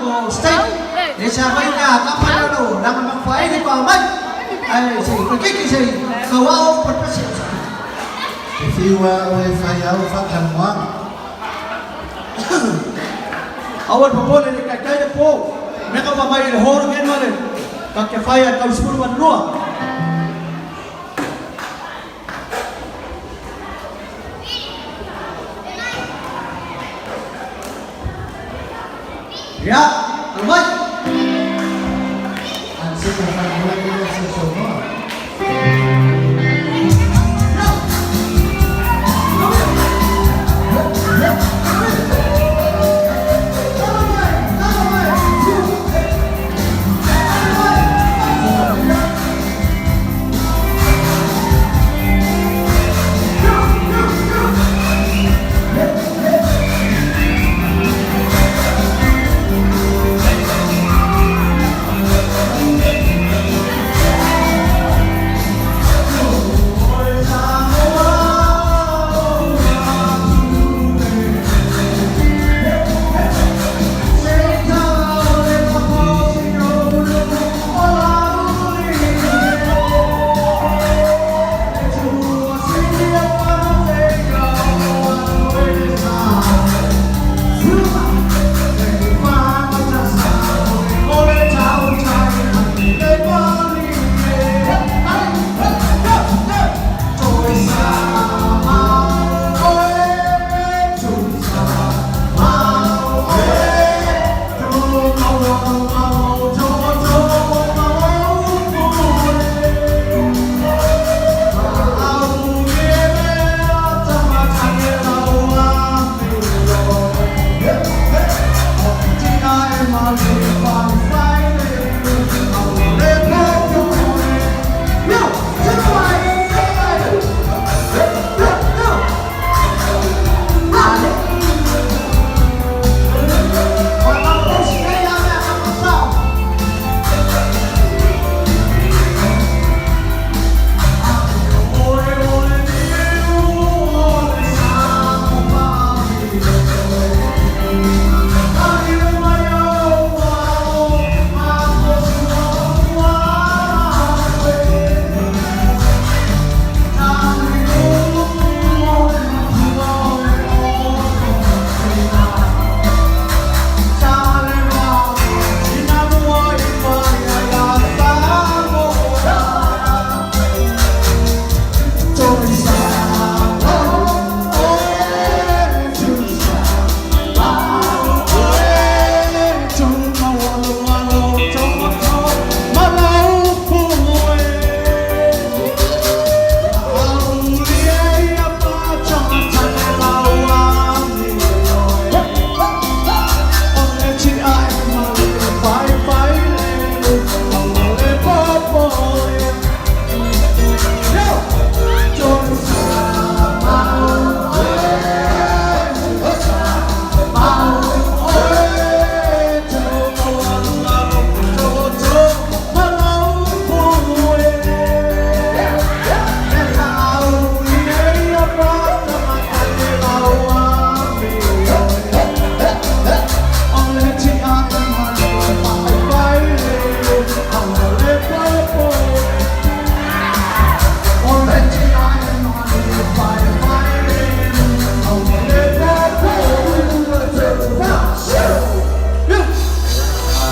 o state e sa mai na kapa le no na ma fa ai pa mai ai se ko kiki se ka wa o pa pa se. E fiu a o e fai au whakanoa. Aua le popole le taitai le po me ka mai le horo ke no le ka ke fai a tau sifuru ma lua. Ya, almai. An se ka whanua i le se sonoa.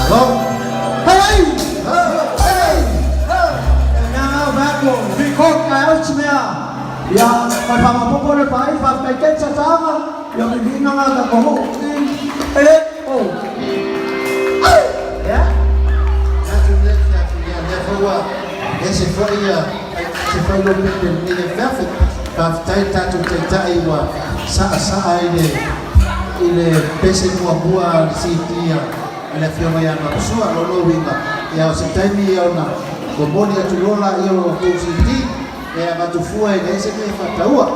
Alo. Hey! Hey! Ia, mai whamapopo le pai, whakaikai sasanga, ia me vinga ngā ta koho, e, o. Ia? Atu le atu ia le fua. E se foi ia se foi lo pe ni le fefu. Faafetai tatou taitai ua saasaa i le pese muamua a le siitia a le Afioga ia Maposua. O lona uiga, ia o se taimi ia ona momoli atu loa laia o lo outou CD e avatu fua e leai se mea e faataua.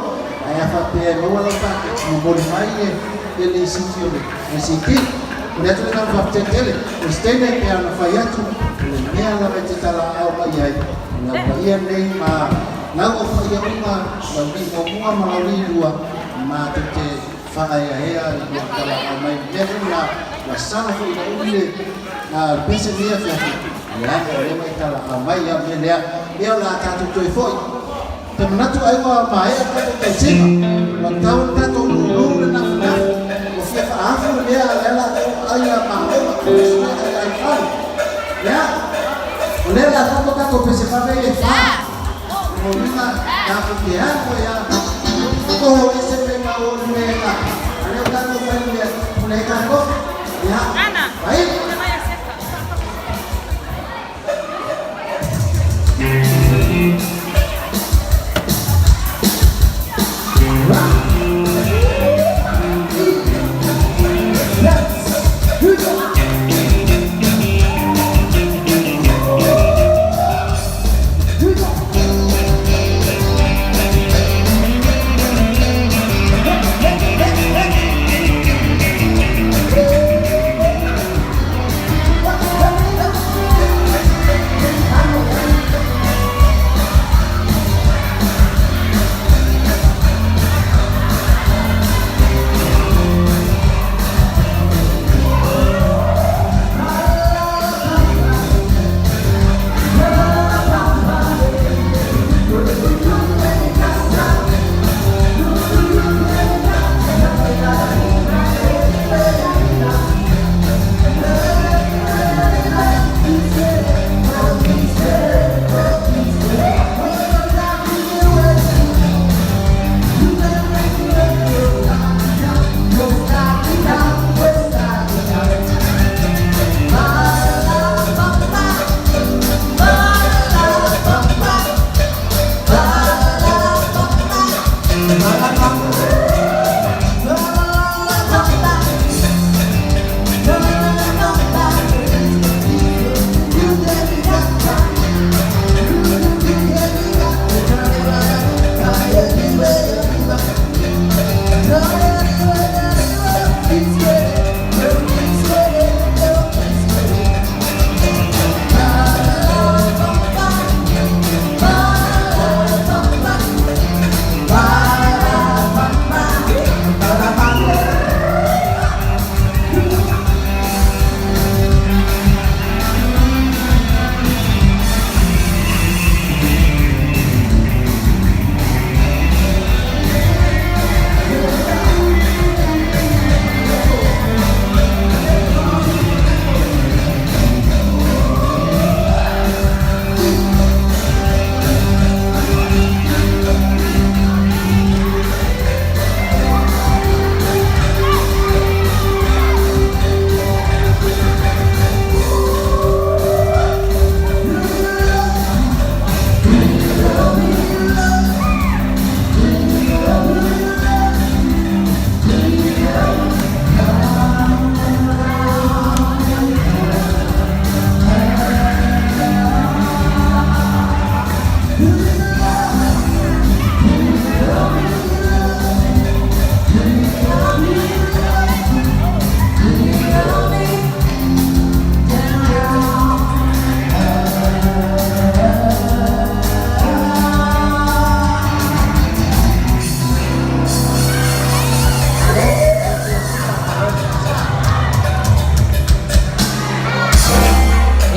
Ae a faapea e maua lau paketi, momoli mai le lisiti o le CD. O le atu lena o le faafetai tele. O le Stanley pe a ona fai atu, o le mea lava e te talaau mai ai, o lau paia lenei ma lau ofaia uma, lau lii muamua ma lau lii lua, matou te faaeaea i lou talaau mai. O le mea foi lena, Ua sala foʻi ina umi le pese lenei afiafi, leaga o lea ua e talavaou mai. Ia o le mea lea, ia o le a tatou toe foʻi. Ou te manatu ai ua maea le tatou tausiga, ua tatau ona tatou lulu le nafunafu, ua fia faaafu le mea a o lea o le a outou vaai ia maoa, sue ai ai fale. Ia, o lea o le a tatou tatou pese vave ia e fa. O lona uiga, tatou te alu ai lava, koho ese mea maualuga, a o lea ua tatou fai le mea pule ai tatou. Ia, vai!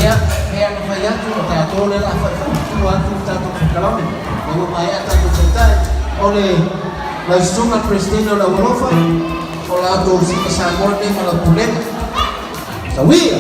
Ia, pei ona fai atu, o tatou lea o le a faifaimatua atu le tatou polokalame, lea ua maea tatou taitai. O le lau Susuga le Peresetene o le Aualofa, o la outou Sika Samoa lenei ma lau Pulega. Tauia!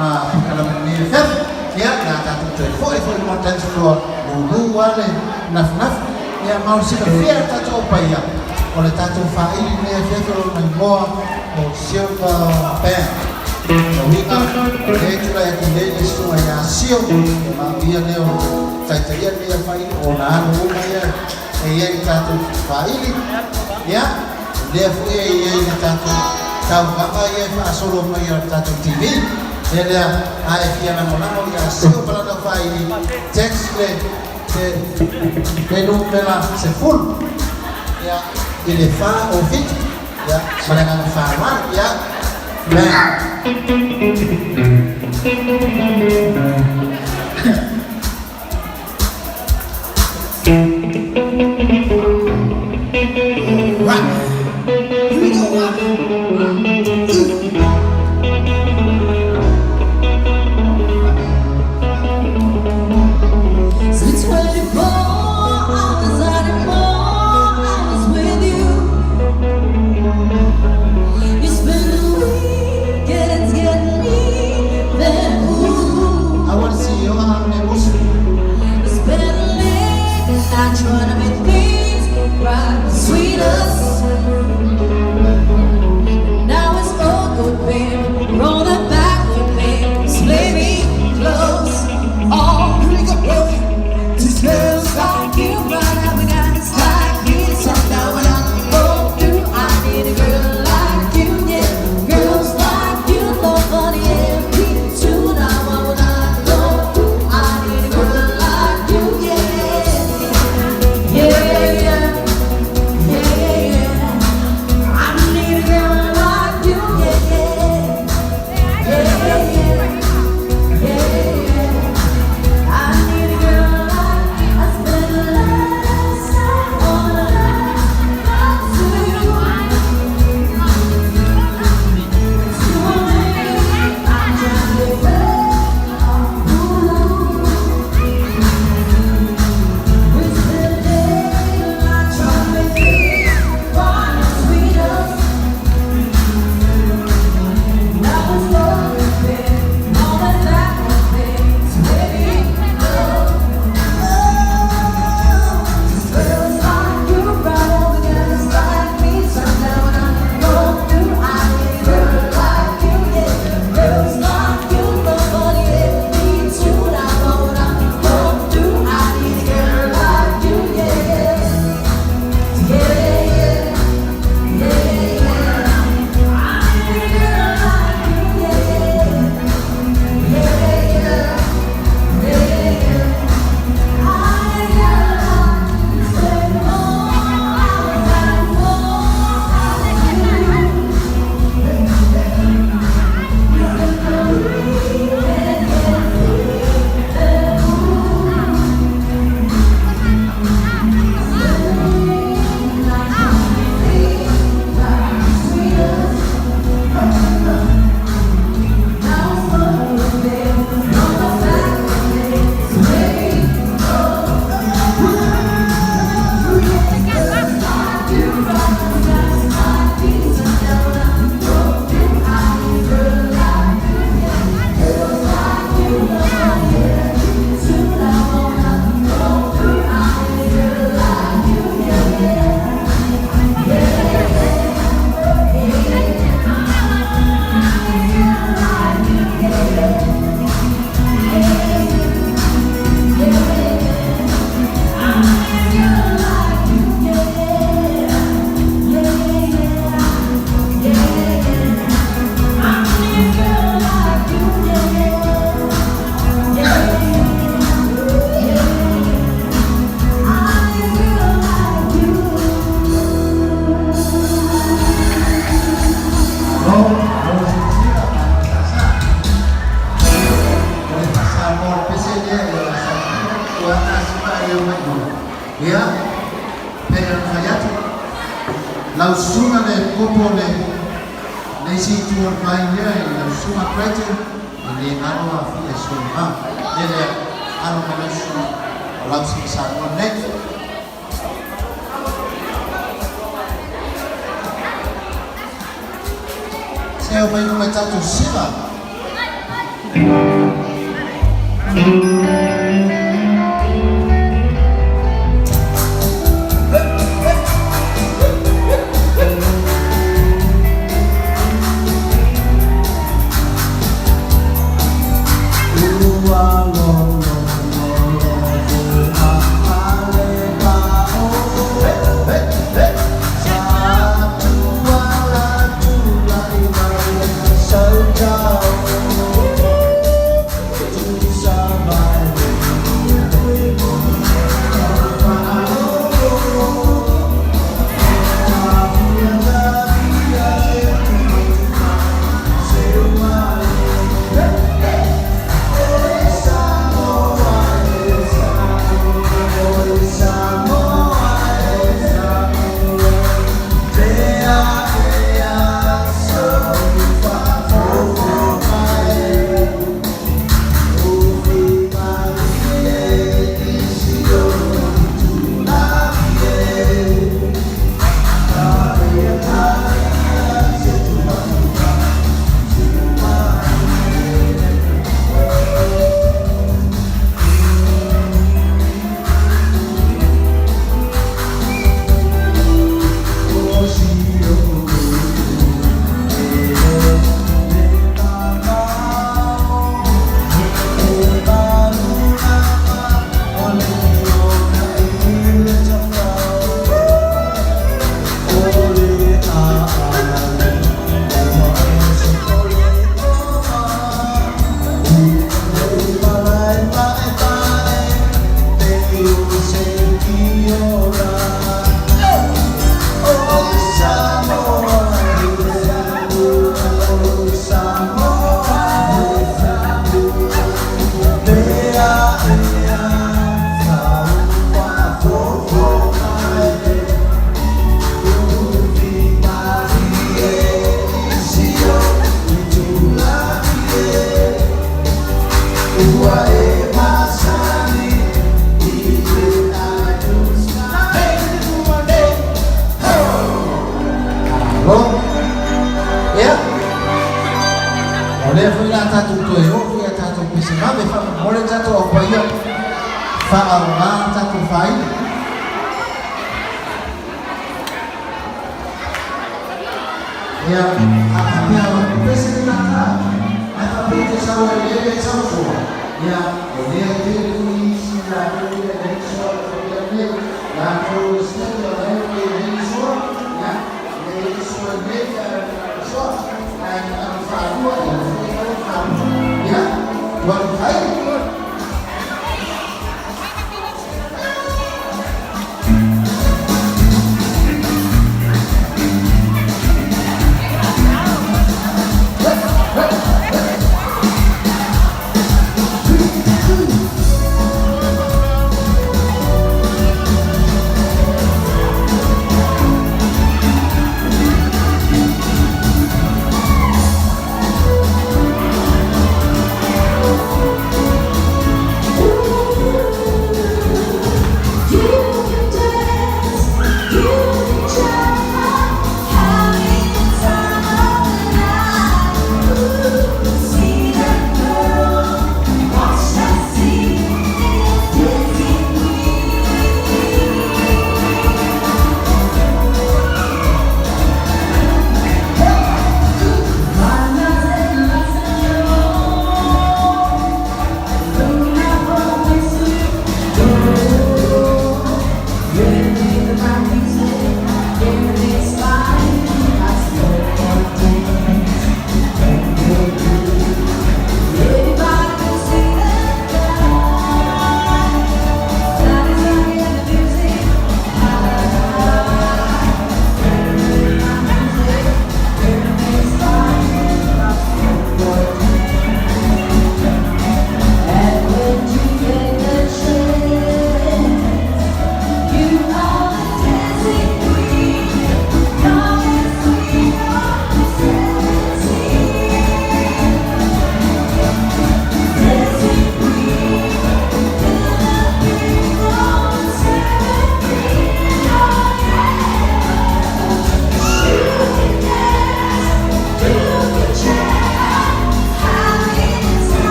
Polokalame lenei afiafi. Ia, o le a tatou toe fo'i foi i luma o le dance floor, lulu lava le nafunafu. Ia, ma o le silafia e le tatou paia, o le tatou faaili i lenei afiafi o lona igoa o Silver Band. O lona uiga, o lea e tulai atu nei le susuga ia Sio, ma o ia lea o lo o taitaia lenei afaili, o ona alo uma ia e i ai i le tatou faaili. Ia, o lea foi e i ai le tatou tauvaga ia e faasolo mai e le tatou TV. Ia lea, a e fia lagolago ia Sio ma lana faili, text le le numera 10 ia i le 407 ia ma le agaga faaaloalo. Ia, bang. Rock. Here we go. Rock. So 24 hours out of more hours with you. You spend the weekends getting even. Ooh, I want to see you on the musu. it's better late than night trying to make things right between us. Now it's all good, babe. Roll that backward, babe. Just play me close. Oh, Here we go. just feels like you right up against like me. Sundown when I go through, I need a girl like you, yeah. Girls like you, love funny every tune. I wanna go through. I need a girl like you, yeah. Yeah, yeah, yeah, yeah. I need a girl like you, yeah, yeah. Yeah, yeah, yeah, yeah. I need a girl like I spent the last night on a love to you. I'm trying to We spend the daylight trying to make things right between us. Now it's love, all that backward things, baby. Oh, just feels like you're right up against like me. Sundown when I go through, I need a girl like you, yeah. Girls like you, nobody hit me too. Now when I go through, I need a girl like you, yeah. Yeah, yeah, yeah, yeah. I need a girl like you, yeah, yeah, yeah, yeah, yeah. I need a girl like you. Spend more hours and more hours with you. You spend the weekend getting even. No, no silasila sa. O le faa-Samoa o le pese lea e o sa ua asifa e o mai ia pei ona fai atu lau susuga le kopo le le isi itu o le vai lea i lau susuga Creighton e lē galo afia e solemā lea lea alo mai lau susuga o lau sii Samoa lenei. Se o mai luga i tatou siva. ua e masani i le Alo. Ia. O lea foi la tatou toe oo foi a tatou pese vave faamolemole tatou au paia faaoga tatou faaina. Ia, a faapea o pese le lata, ae faapea e te sau ai lele e sau fua, ia, o lea tele foi isi latou ia e leai ni soa o faapea nei, latou e steady o la e ua i ai ni soa, ia, e leai ni soa i nei pe a na soa, ae na alu faalua, ia, o lea foi e alu faalua, ia, ua alu fai.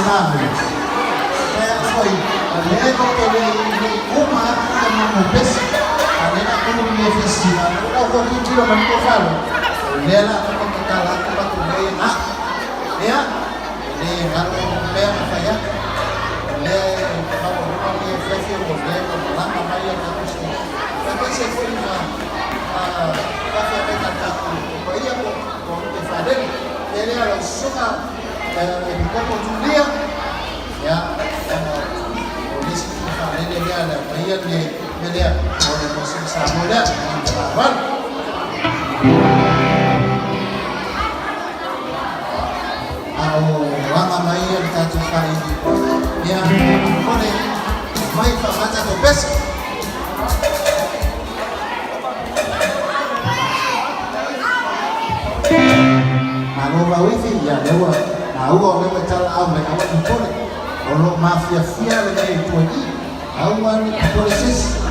na e foi le ko ke le le uma ka mo pesi a le na ko le festival o ko ki tiro man ko falo le la ko ko kala ko ba ko le na ya le na ko pe ma fa ya le ko ko le fefe ko le ko la ma mai ya ko se ka se foi na a ka fe pe ka ta ko ko ia ko ko te fa le le a lo suka e ko ko tulia ya o le si fa le le ya la ia le le o le ko se sa mo le ba a o ranga mai le tatu fai ya kone mai fa mata ko pesa malo va wifi ya lewa na uo lewa tala au me awa kone o lo mafia fia le nei tuai au wa le sis.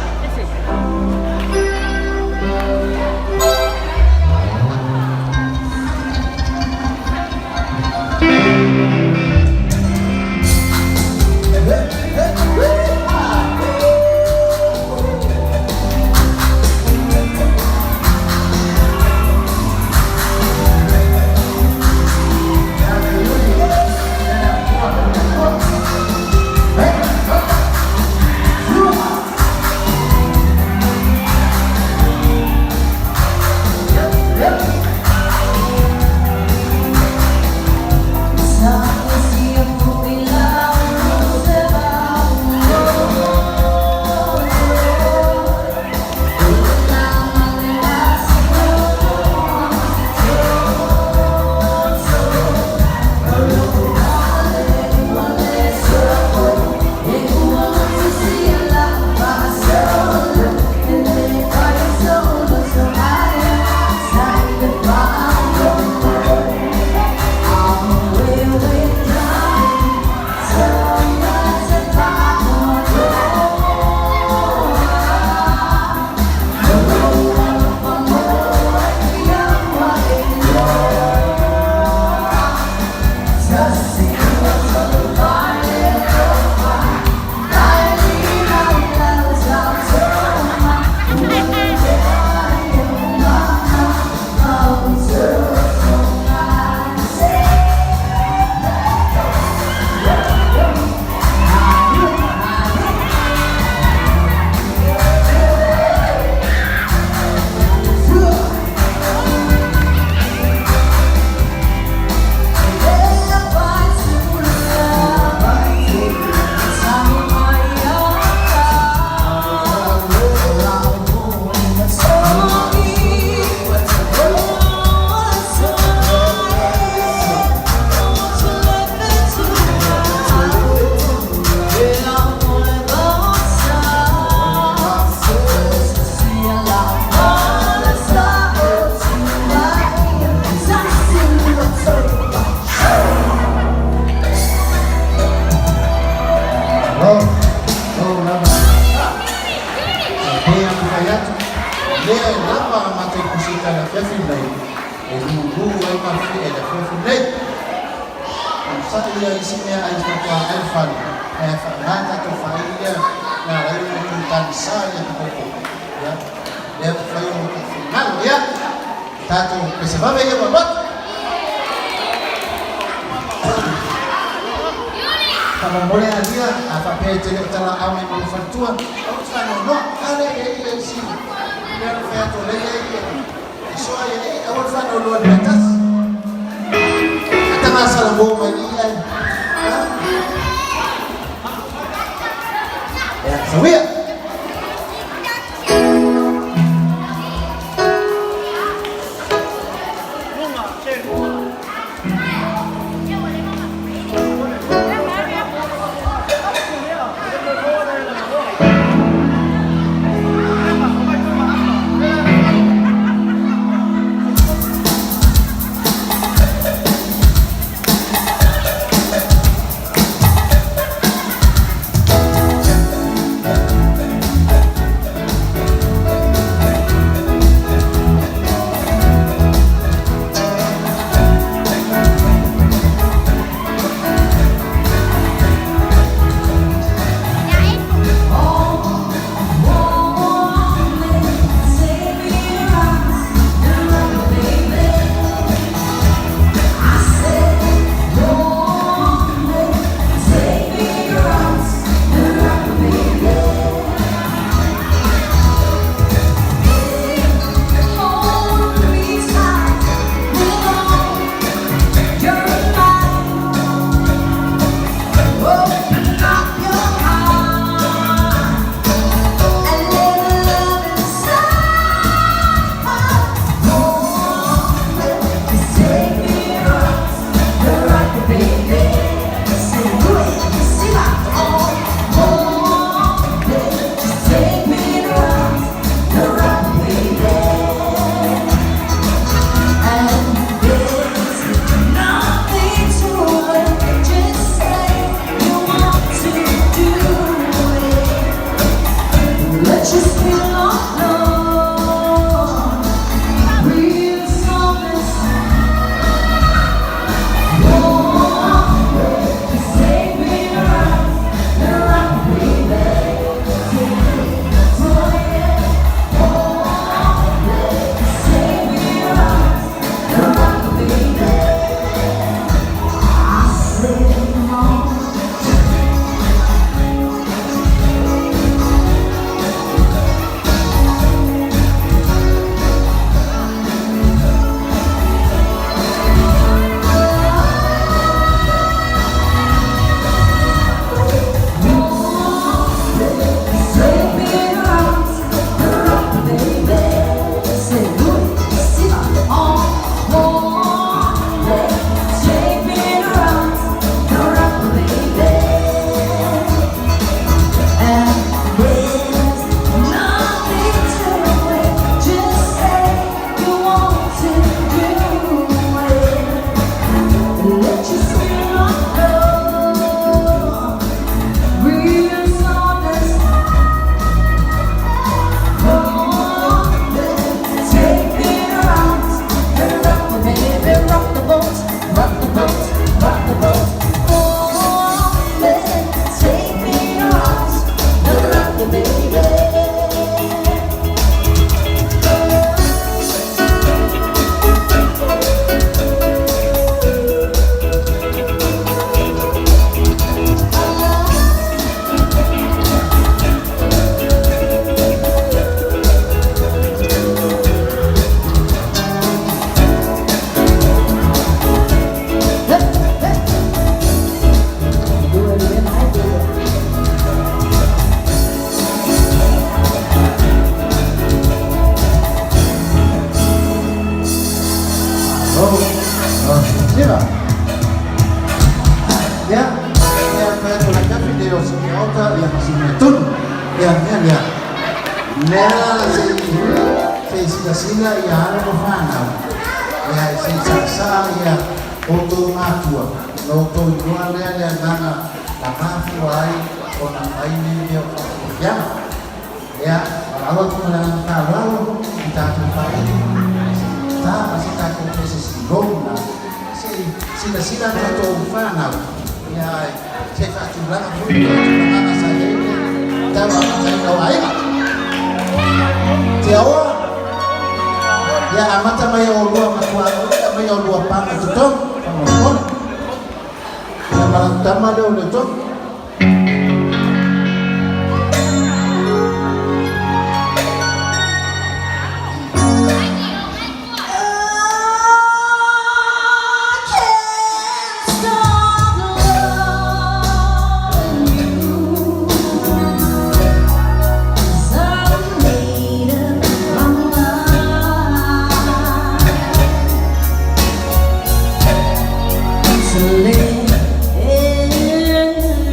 To live in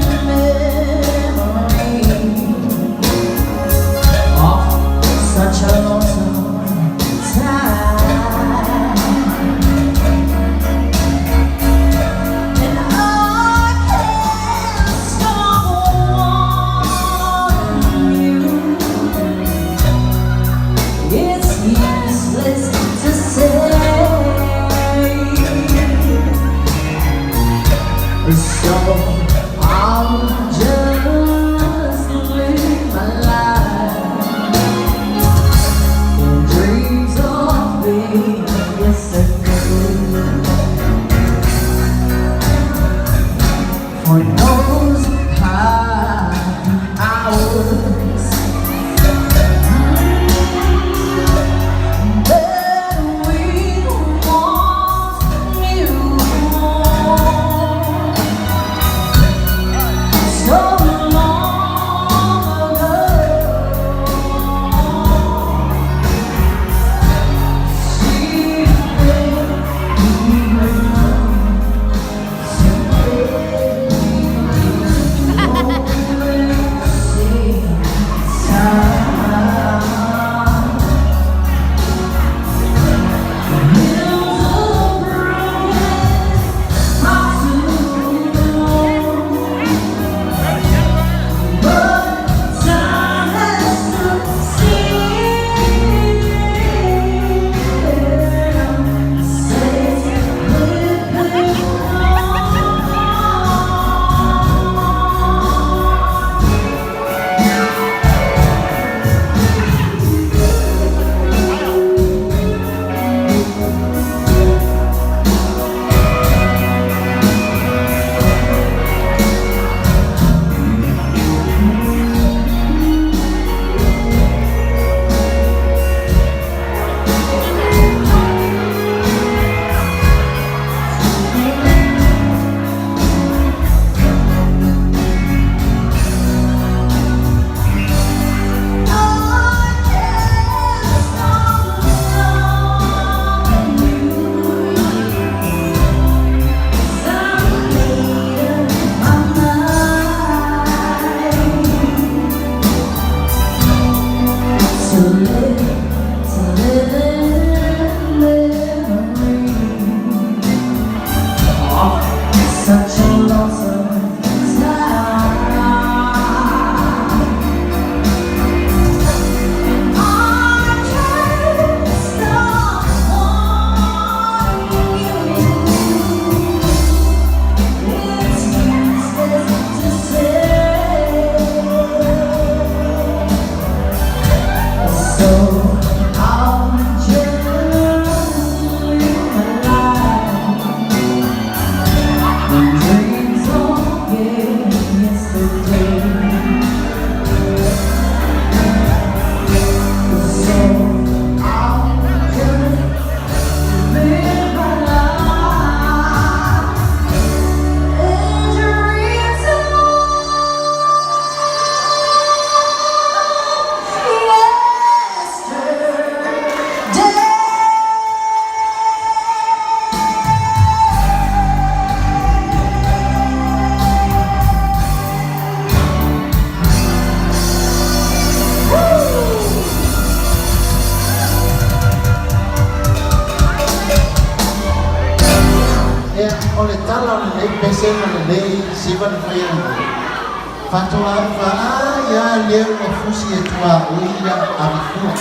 To live in memory. Such a lonesome time. And I can't stop wanting you. It's useless to say. So I'll just live my life. Dreams of yesterday. So I'll just live my life in dreams of yesterday. Ia, o le tala o lenei pese ma lenei siva na faia nei, faatoa vaai lava lea ua fusi e tuaoi ia avifua.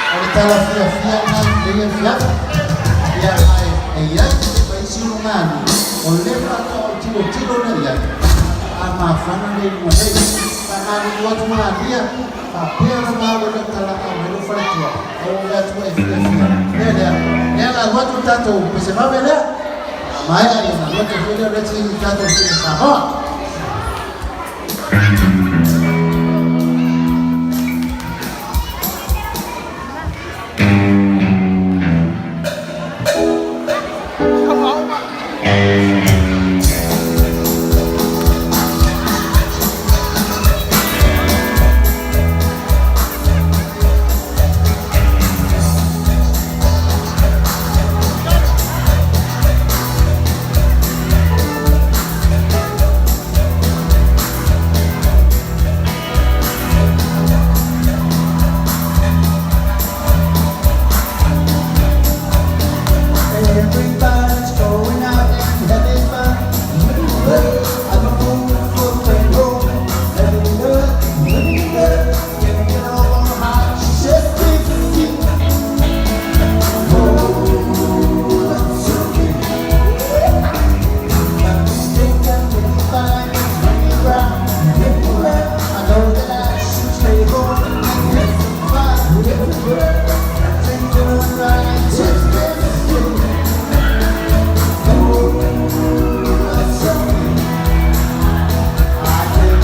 O le tala fiafia lena i lenei afiafi. Ia, ae e i ai ma isi luga o le faatoa o tilotilo lea i ai, a mafana le iuga nei. Faamalulu atu malia, faapea ona maua le tala a mai lou faletua, aua ua atua e fiafia. Lea lea, lea la alu atu le tatou pese vave lea, a maea ia ona alu atu foi lea o le isi tatou sini Samoa. Everybody's going out and having fun. I'm a fool for playing home. Having love, living love, getting it all on high. She says, "Fifteen." Oh, that's okay. My mistake, I'm really fine. Running round, running round. I know that I should stay home and have some fun. Nothing's going right. Just fifteen. Oh, that's okay. I just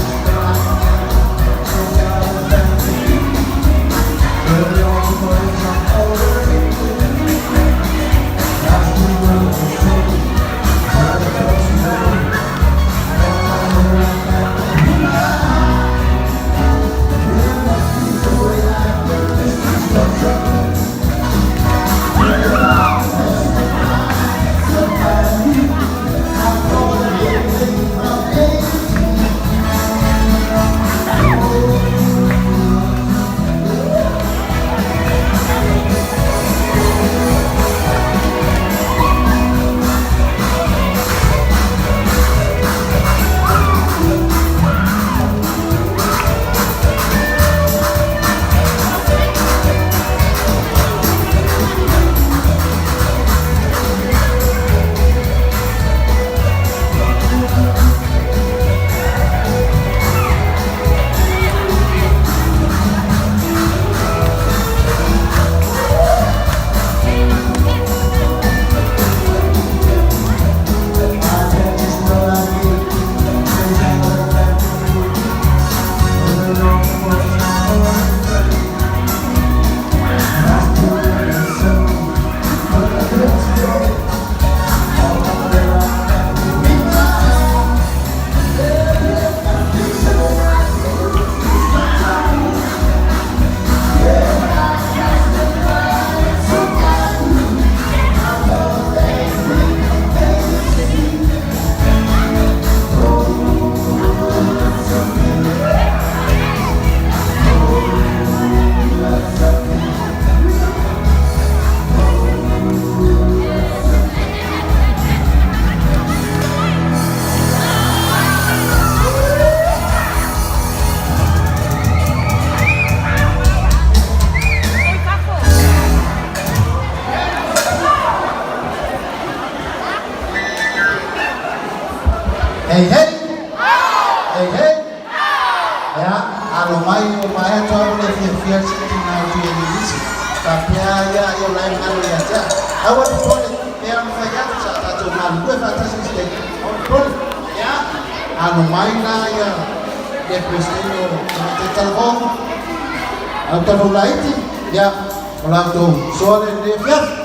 Hei hei! Hei hei! Ia, alo mai o maea atu au le fiafia le siitiga o tui Egilisi. Faapea ia ai o la e galo ia te au. Aua popole, pei ona fai atu sa tatou galulue faatasi i se aua popole. Ia, alo mai la ia le Peresetene o Tamaitai Talavou, au Talavou Laiti, ia, o la outou soa lea i lenei afiafi.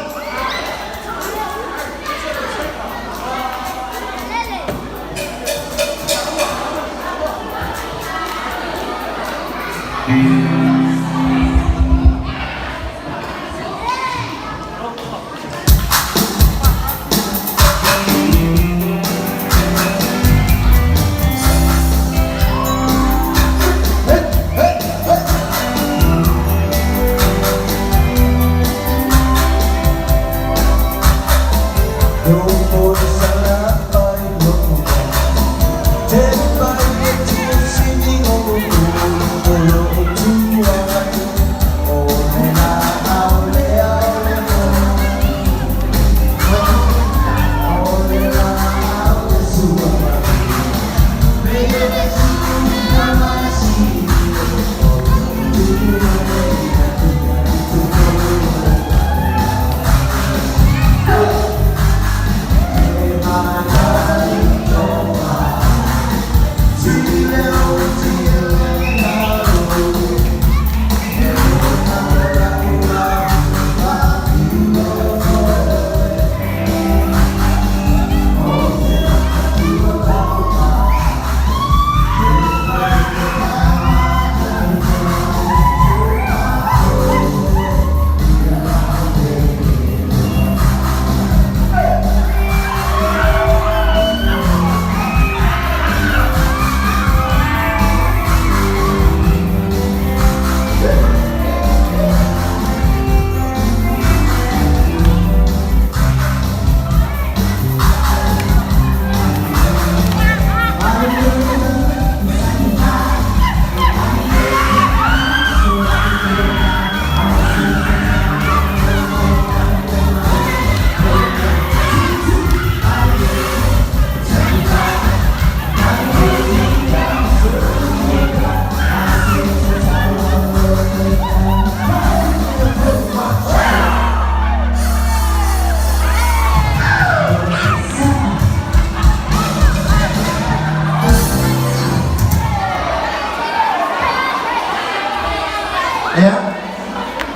Ia,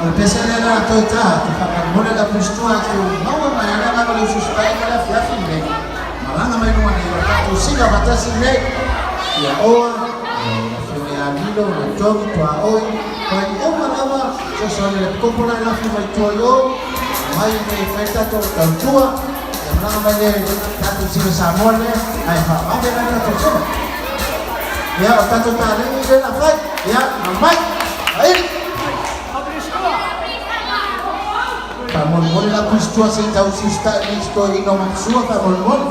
o le pese lea na toe ta atu, faamolemole le Apostoa e tau maua mai ai le agaga o le usuusutai i le afiafi lenei, malaga mai luga nei o le tatou siga faatasi lenei, ia oa, le afioga ia Lilo, le Togi, tuaoi, pai uma lava, fesoasoani i le Epikopo la e lafi mai tua i o, omai nei e fai le tatou tautua, ia malaga mai le tatou siga Samoa lea, ae faavave la le tatou siga. Ia, o tatou taleni lea na fai, ia, aumai, saili. Faamolemole la Pusitua se i tau siusitai mai si toeaina o Matusua, faamolemole.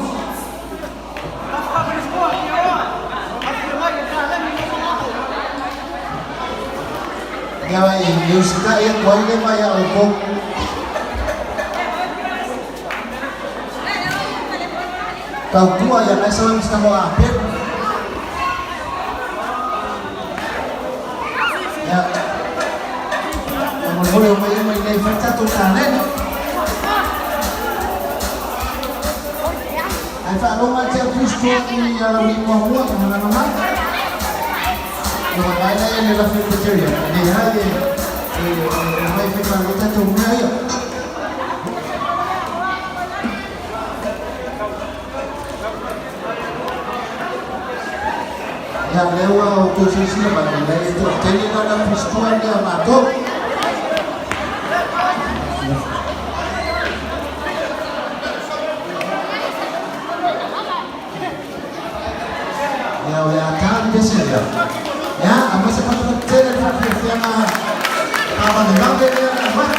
Ia, e usitai atu ai le mai a outou. Tautua ia nai sawe mista mo apelu. Ia. Faamolemole omai uma i nei fai tatou taleni. Ae faalogo atu au Kristo i alauli muamua e malaga mai. Ua vaai la le lafi o Peteria. Leai e omai e fai palota tatou mea ia. Ia lea ua outou silasila mai, e le toatele la le Apostoa lea matou. Ia o le a ta le pese lea. Ia, aumai se fatufatu tele le faafiafiaga faavavevave lea na aumai.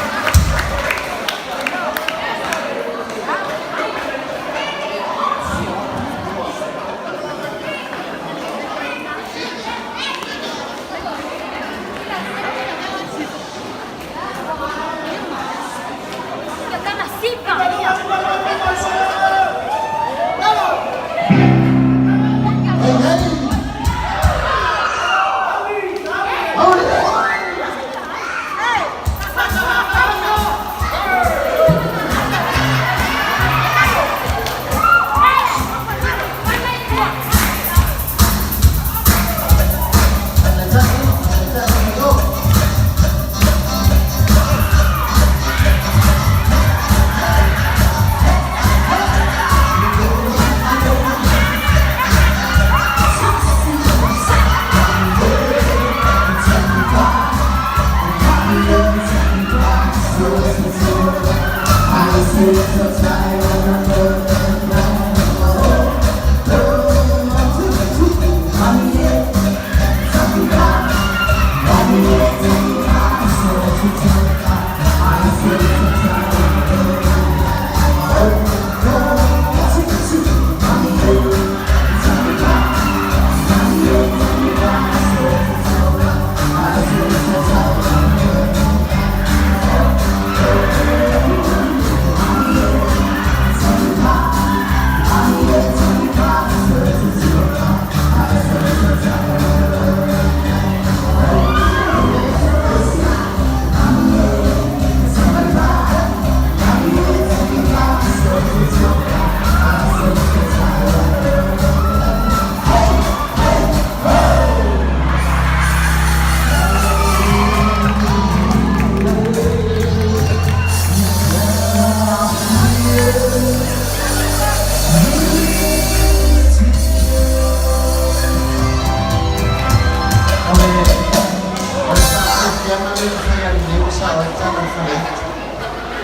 O le faafiafiaga lea na fai ai nei ua sao ai le tala a le faleiti,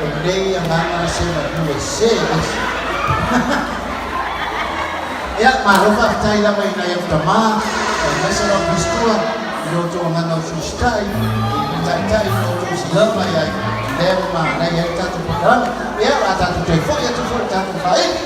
o lenei agaga na semeamua e se ese. Ia, malo faafetai lava i nai au tama, aemaise lau Pistua, i lo outou agaga usiusitai, i taitai na outou usitai mai ai, lea ua manaia ai le tatou polokalame. Ia, o le a tatou toe foi atu foi i le tatou faaili.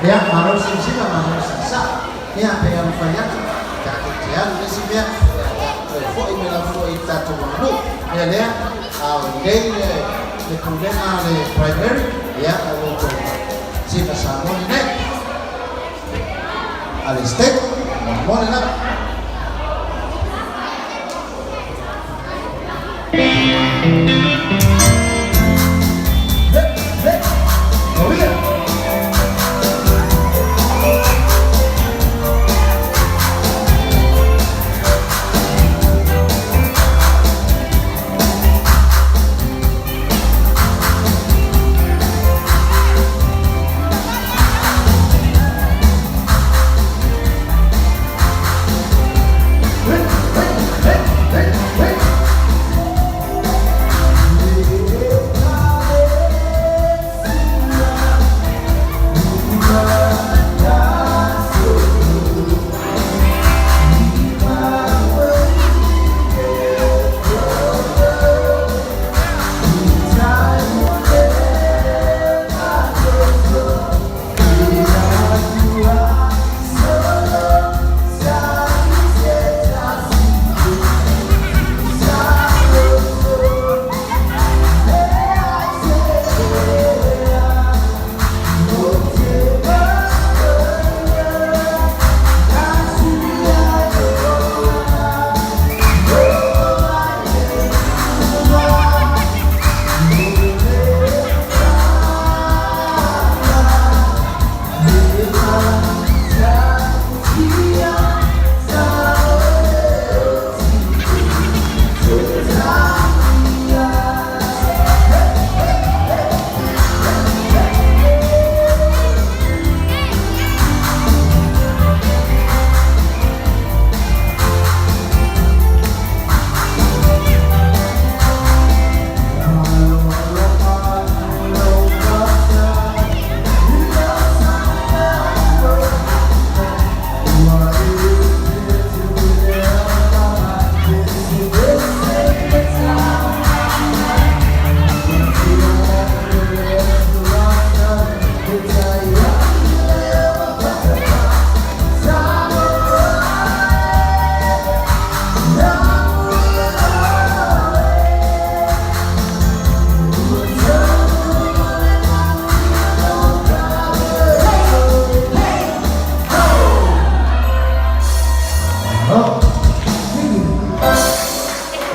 Ia, malo le silasila, malo le sasaa. Ia, pei lava ona fai atu, tatou te alu i le isi mea, ia tatou toe foi mai lava foi i le tatou aganuu. O le mea lea, a o lelei le le pulega a le Primary, ia, o lo outou Siva Samoa lenei. A le State, momoli lava.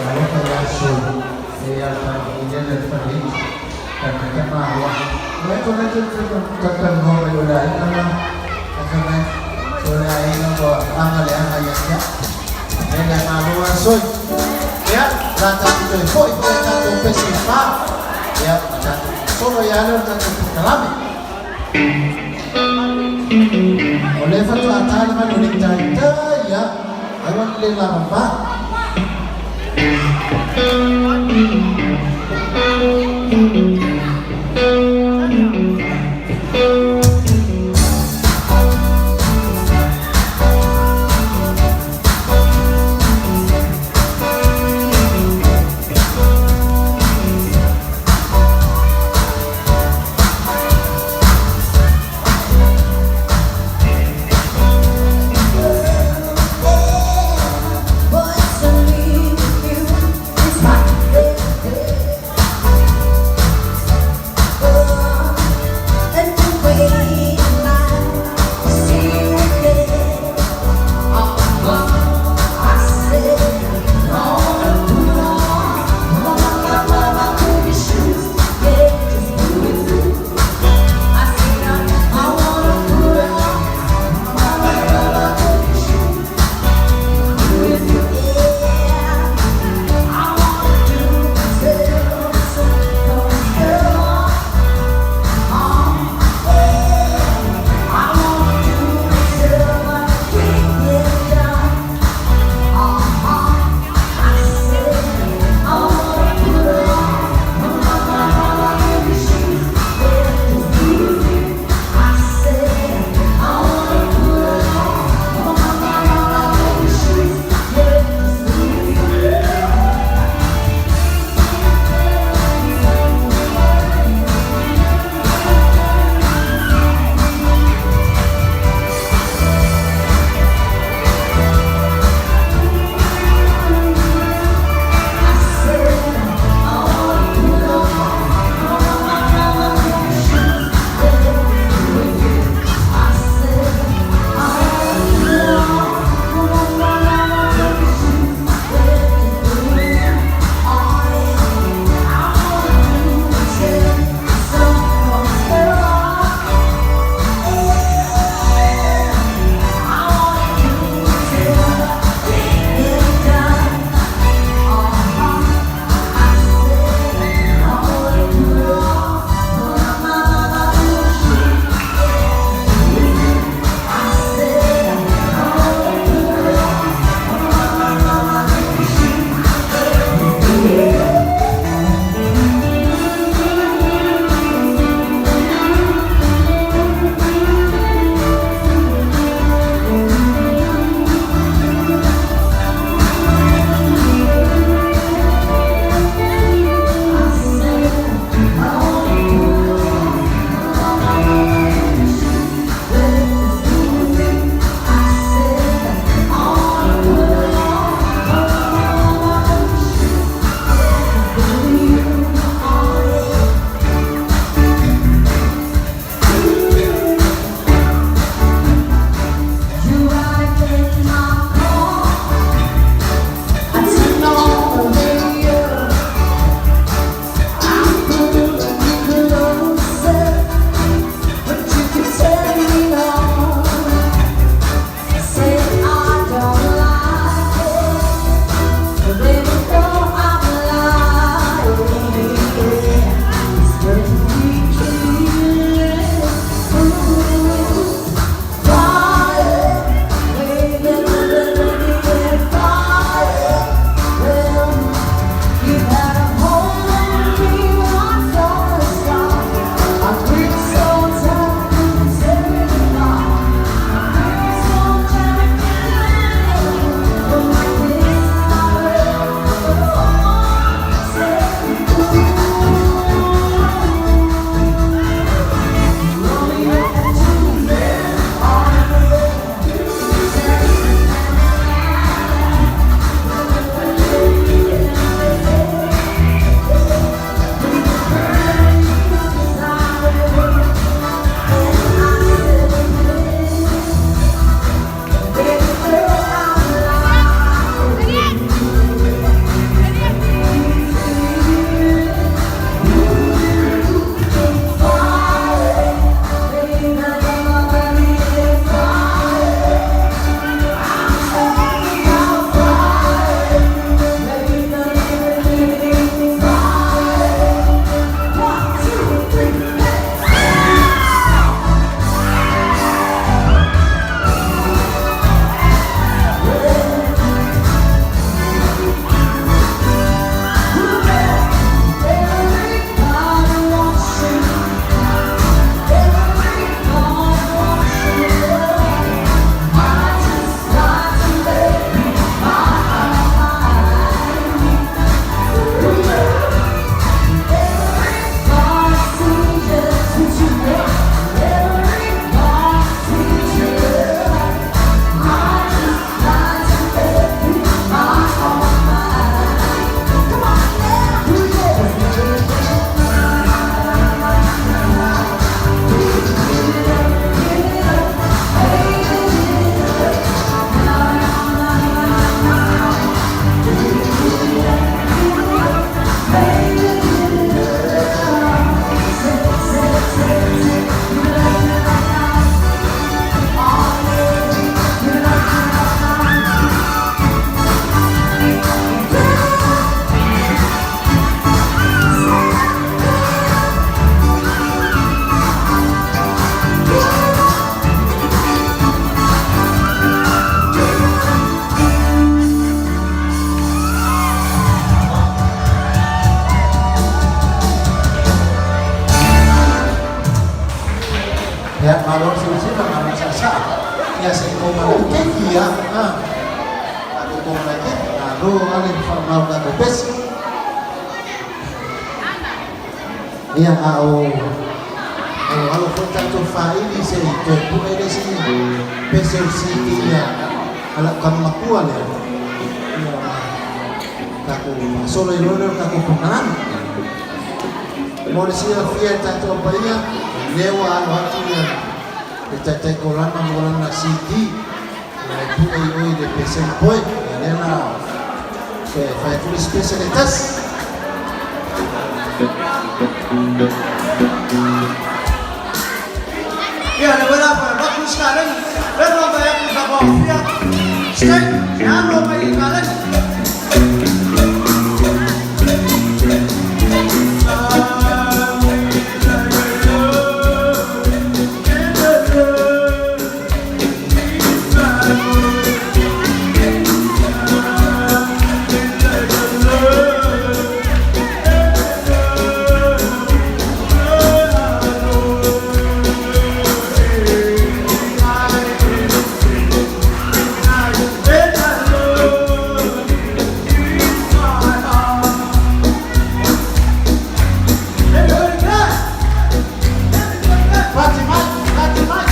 Alofa ia Sui, e ia le le faleiti, ka maloa. Mai ko na te talanoa mai o le aiga la, a fai mai, so le aiga ua aga le aga ia te au. E le malo a Sui. Ia, la tatou toe foi foi a tatou pese i fa. Ia, ma tatou solo ia le o le tatou polokalame. O lea faatoa ta le vale o le taitai ia, aua ne le lavava. Ia se i koma le keiki ia. Tatou koma le keiki. Malo ale ma faamau tatou pese. Ia, a o aloalo foi tatou faaili se i toe pue le isi pese o le CD a a lau tama matua lea. Ia, ona tatou faasolo ai loa lea o le tatou polokalame. Mo le silafia e le tatou paia, o lea ua alo atu ia le Taitai Kolana mo lana CD, ia e pue i o i le Peseni Poe. Ia lea la toe fai atu le isi pese le tasi. Ia, le wela pa avatu isi kaleni, lea na fai atu i Faatoafia State, e alo mai i kaleni. Fati mai, fati mai.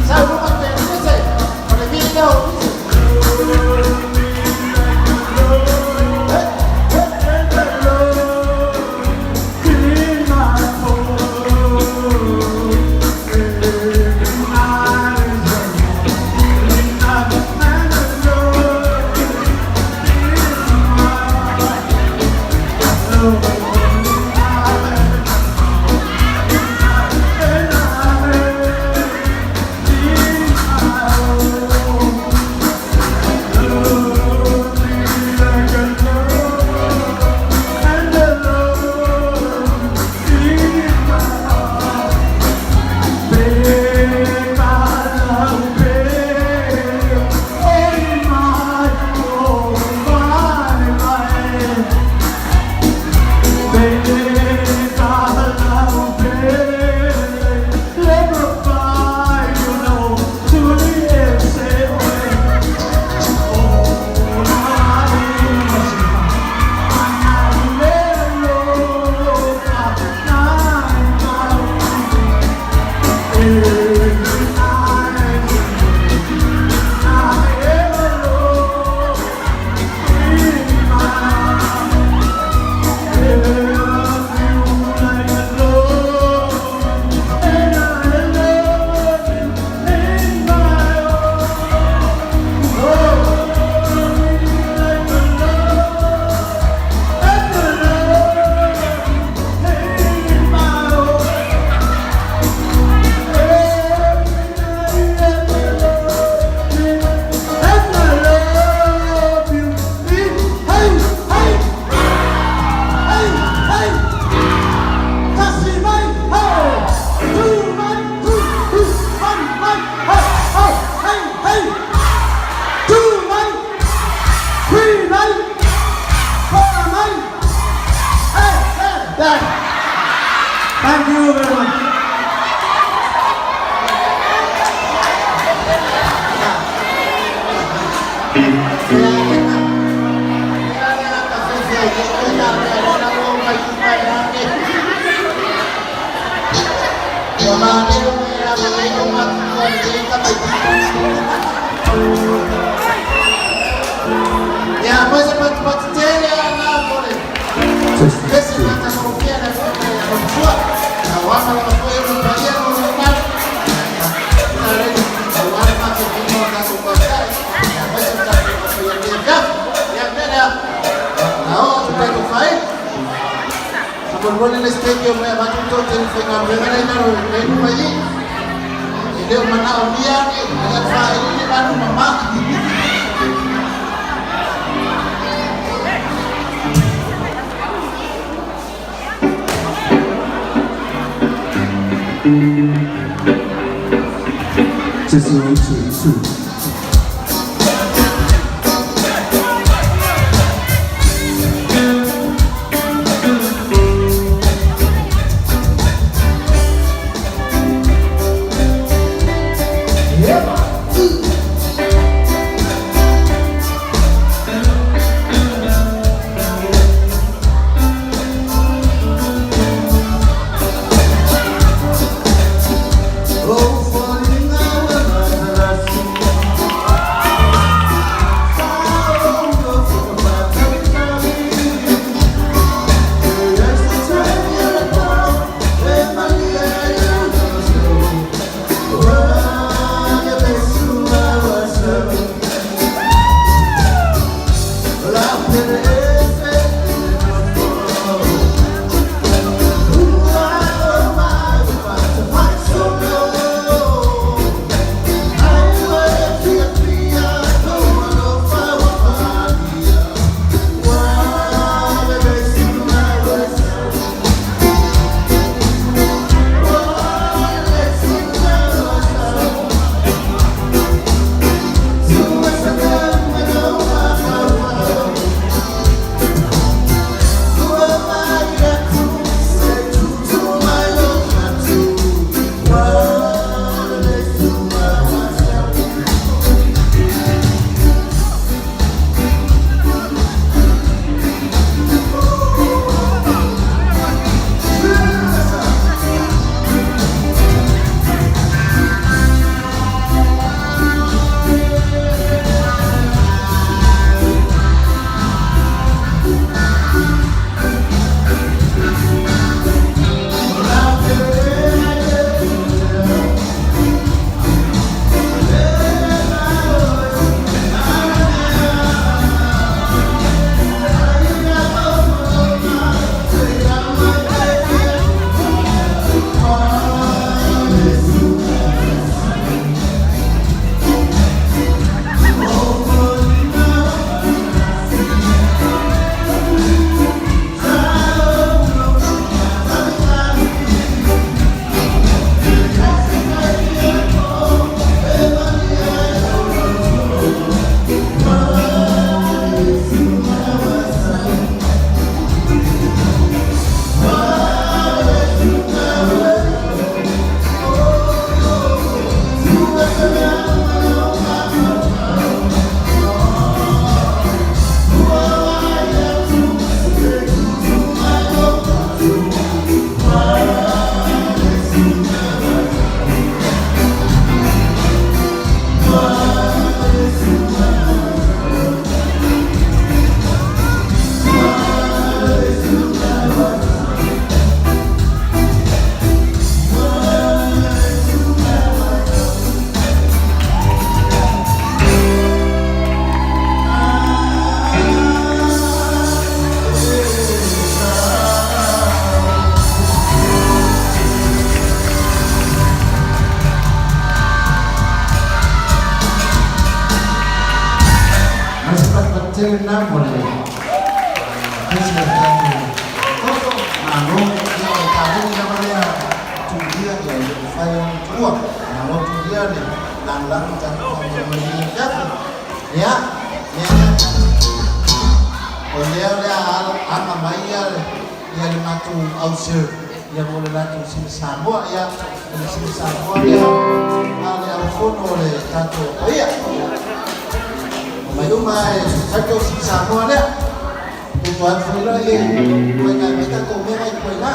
Sau luma te pese. O le vili lea o pese. Tasi mai, ho! Two mai, two, two, one mai, ho, ho, hey, hey! Two mai, three mai, four mai, hey, hey, hey! Thank you very much. Ua malele mai lava nei o matua i lenei tamaitiiti. ama lava foi ona paia ma le mamalu. Aua le faafofoga o tatou tautai, aemaise o tatou paia i lenei afiafi. Ia, o le mea lea, o le a oo atu i le tatou faaiu. Faamolemole le Esetete omai avatu le toatele faigaluega lea i lalo i luma i i. E le o manaomia ni faaiuiu alu mama. Just one, two, two. Ma se fatafata tele lena mo le pese a le tatou toto malo ia o le kaleni lava lea tulia ia e le mafai ona tuua malo tulia le lagolago i tatou faamoemoe i lenei afiafi ia lea o lea o le a aga mai ia ia le matou au serve ia mo le latou sini Samoa ia o le sini Samoa lea a le aufono o le tatou paia Omai uma e fai tou sini Samoa lea. Tutu atu foi loa e koe mai tatou mea mai koe na.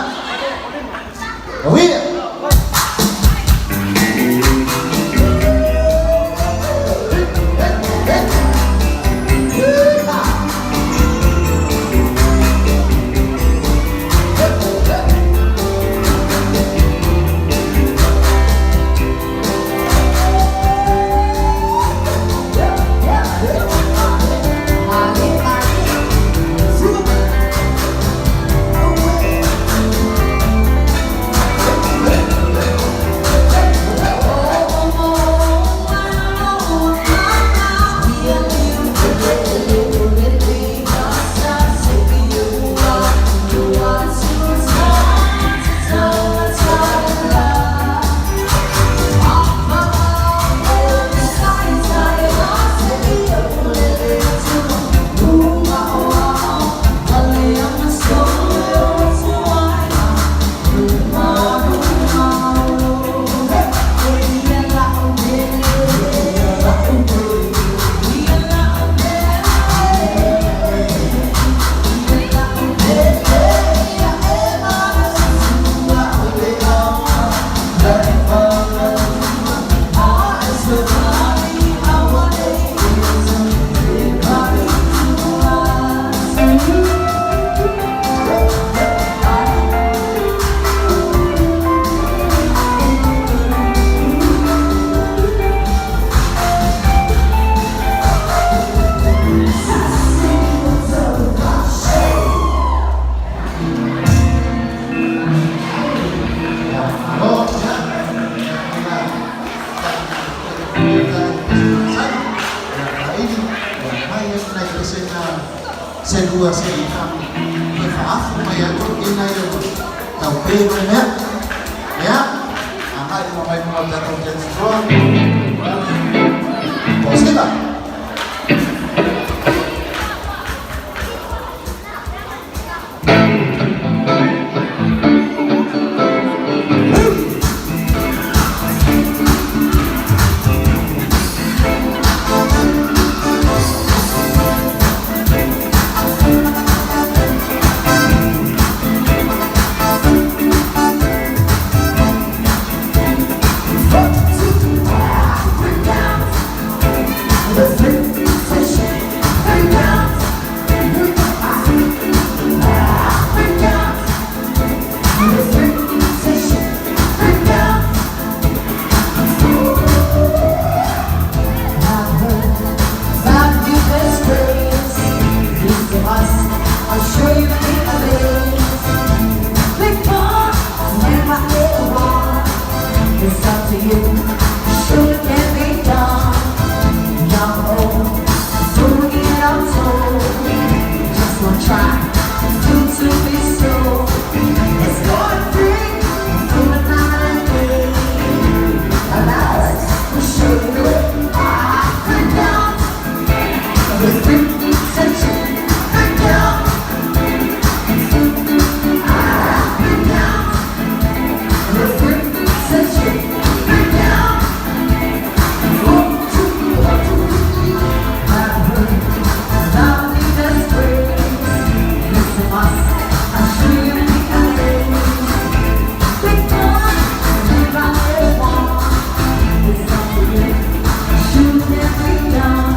Uia! nai pesega selua seiga toe faafu mai ai toeaiina ia ua taupē mai mea. Ia, agai lava mai luga o le tatou dance floor. Tosiga. I'll show you the amazed. Big one, never ever. It's up to you. Sure it can be done. Young, old, soon get I'm told. Just one try, it's too to be so. It's going free, through the night and day. Allow us, we'll show you the way. Bring down the free section. Bring down. Bring down the free section. Bring down. 1, 2, 1, 2, 3. I've heard about the best ways. Listen, us, I'll show you the amazed. Big one, never ever. It's up to you. Shoot every down.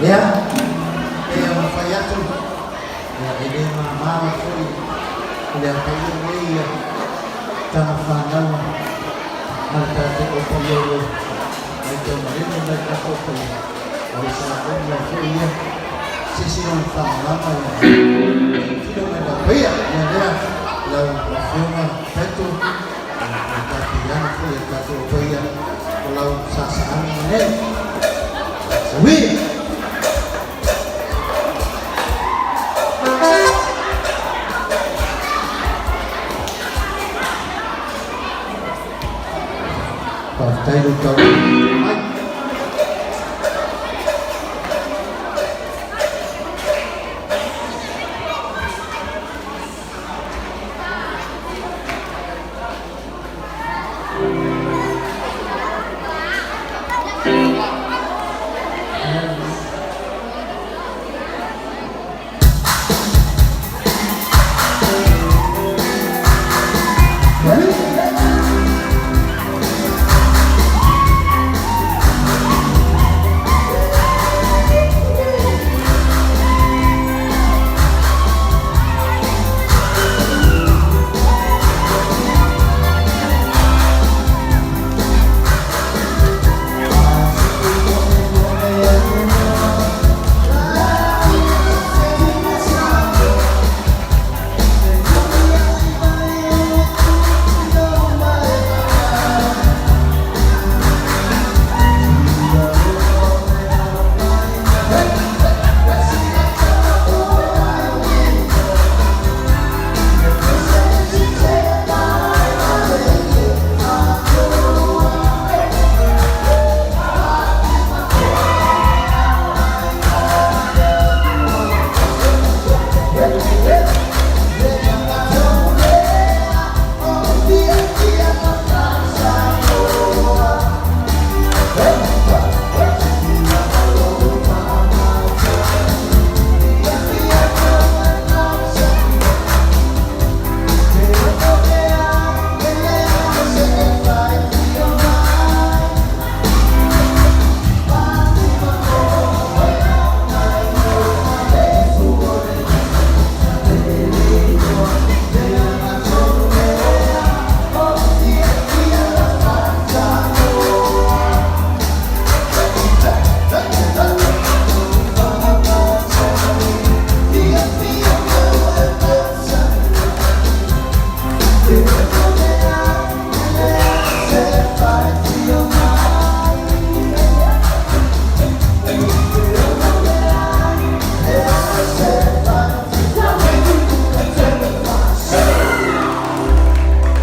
Ia, pei ona fai atu, ia, e le mama foi i le apaia nei ia tama fanau ma le tatou opaia o lo mai taumalele mai tatou opaia, o le saoga foi ia, se isi ona faamalama ia tilo mai le apaia. Ia lea, lau afioga Taito, o le tatou iana foi le tatou opaia o lau sasaaga nei. Saui! Faafetai lou tau mai.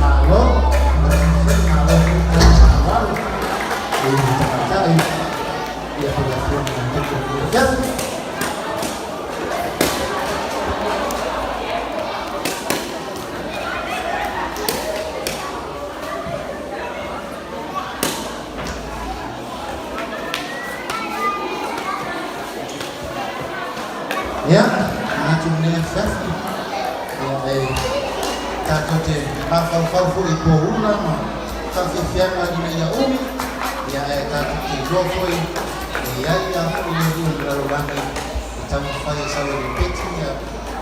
Malo, malo faaaloalo i tamaitai ia foi le afioga ia Taito Fiafi. Ia, manatu lenei afiafi, ia e tatou te mafaufau foi i poula ma faafiafiaga ina ia umi, ia ae tatou te iloa foi e i ai lava foi le Alii o le lalolagi e taumafai e sau e lepeti ia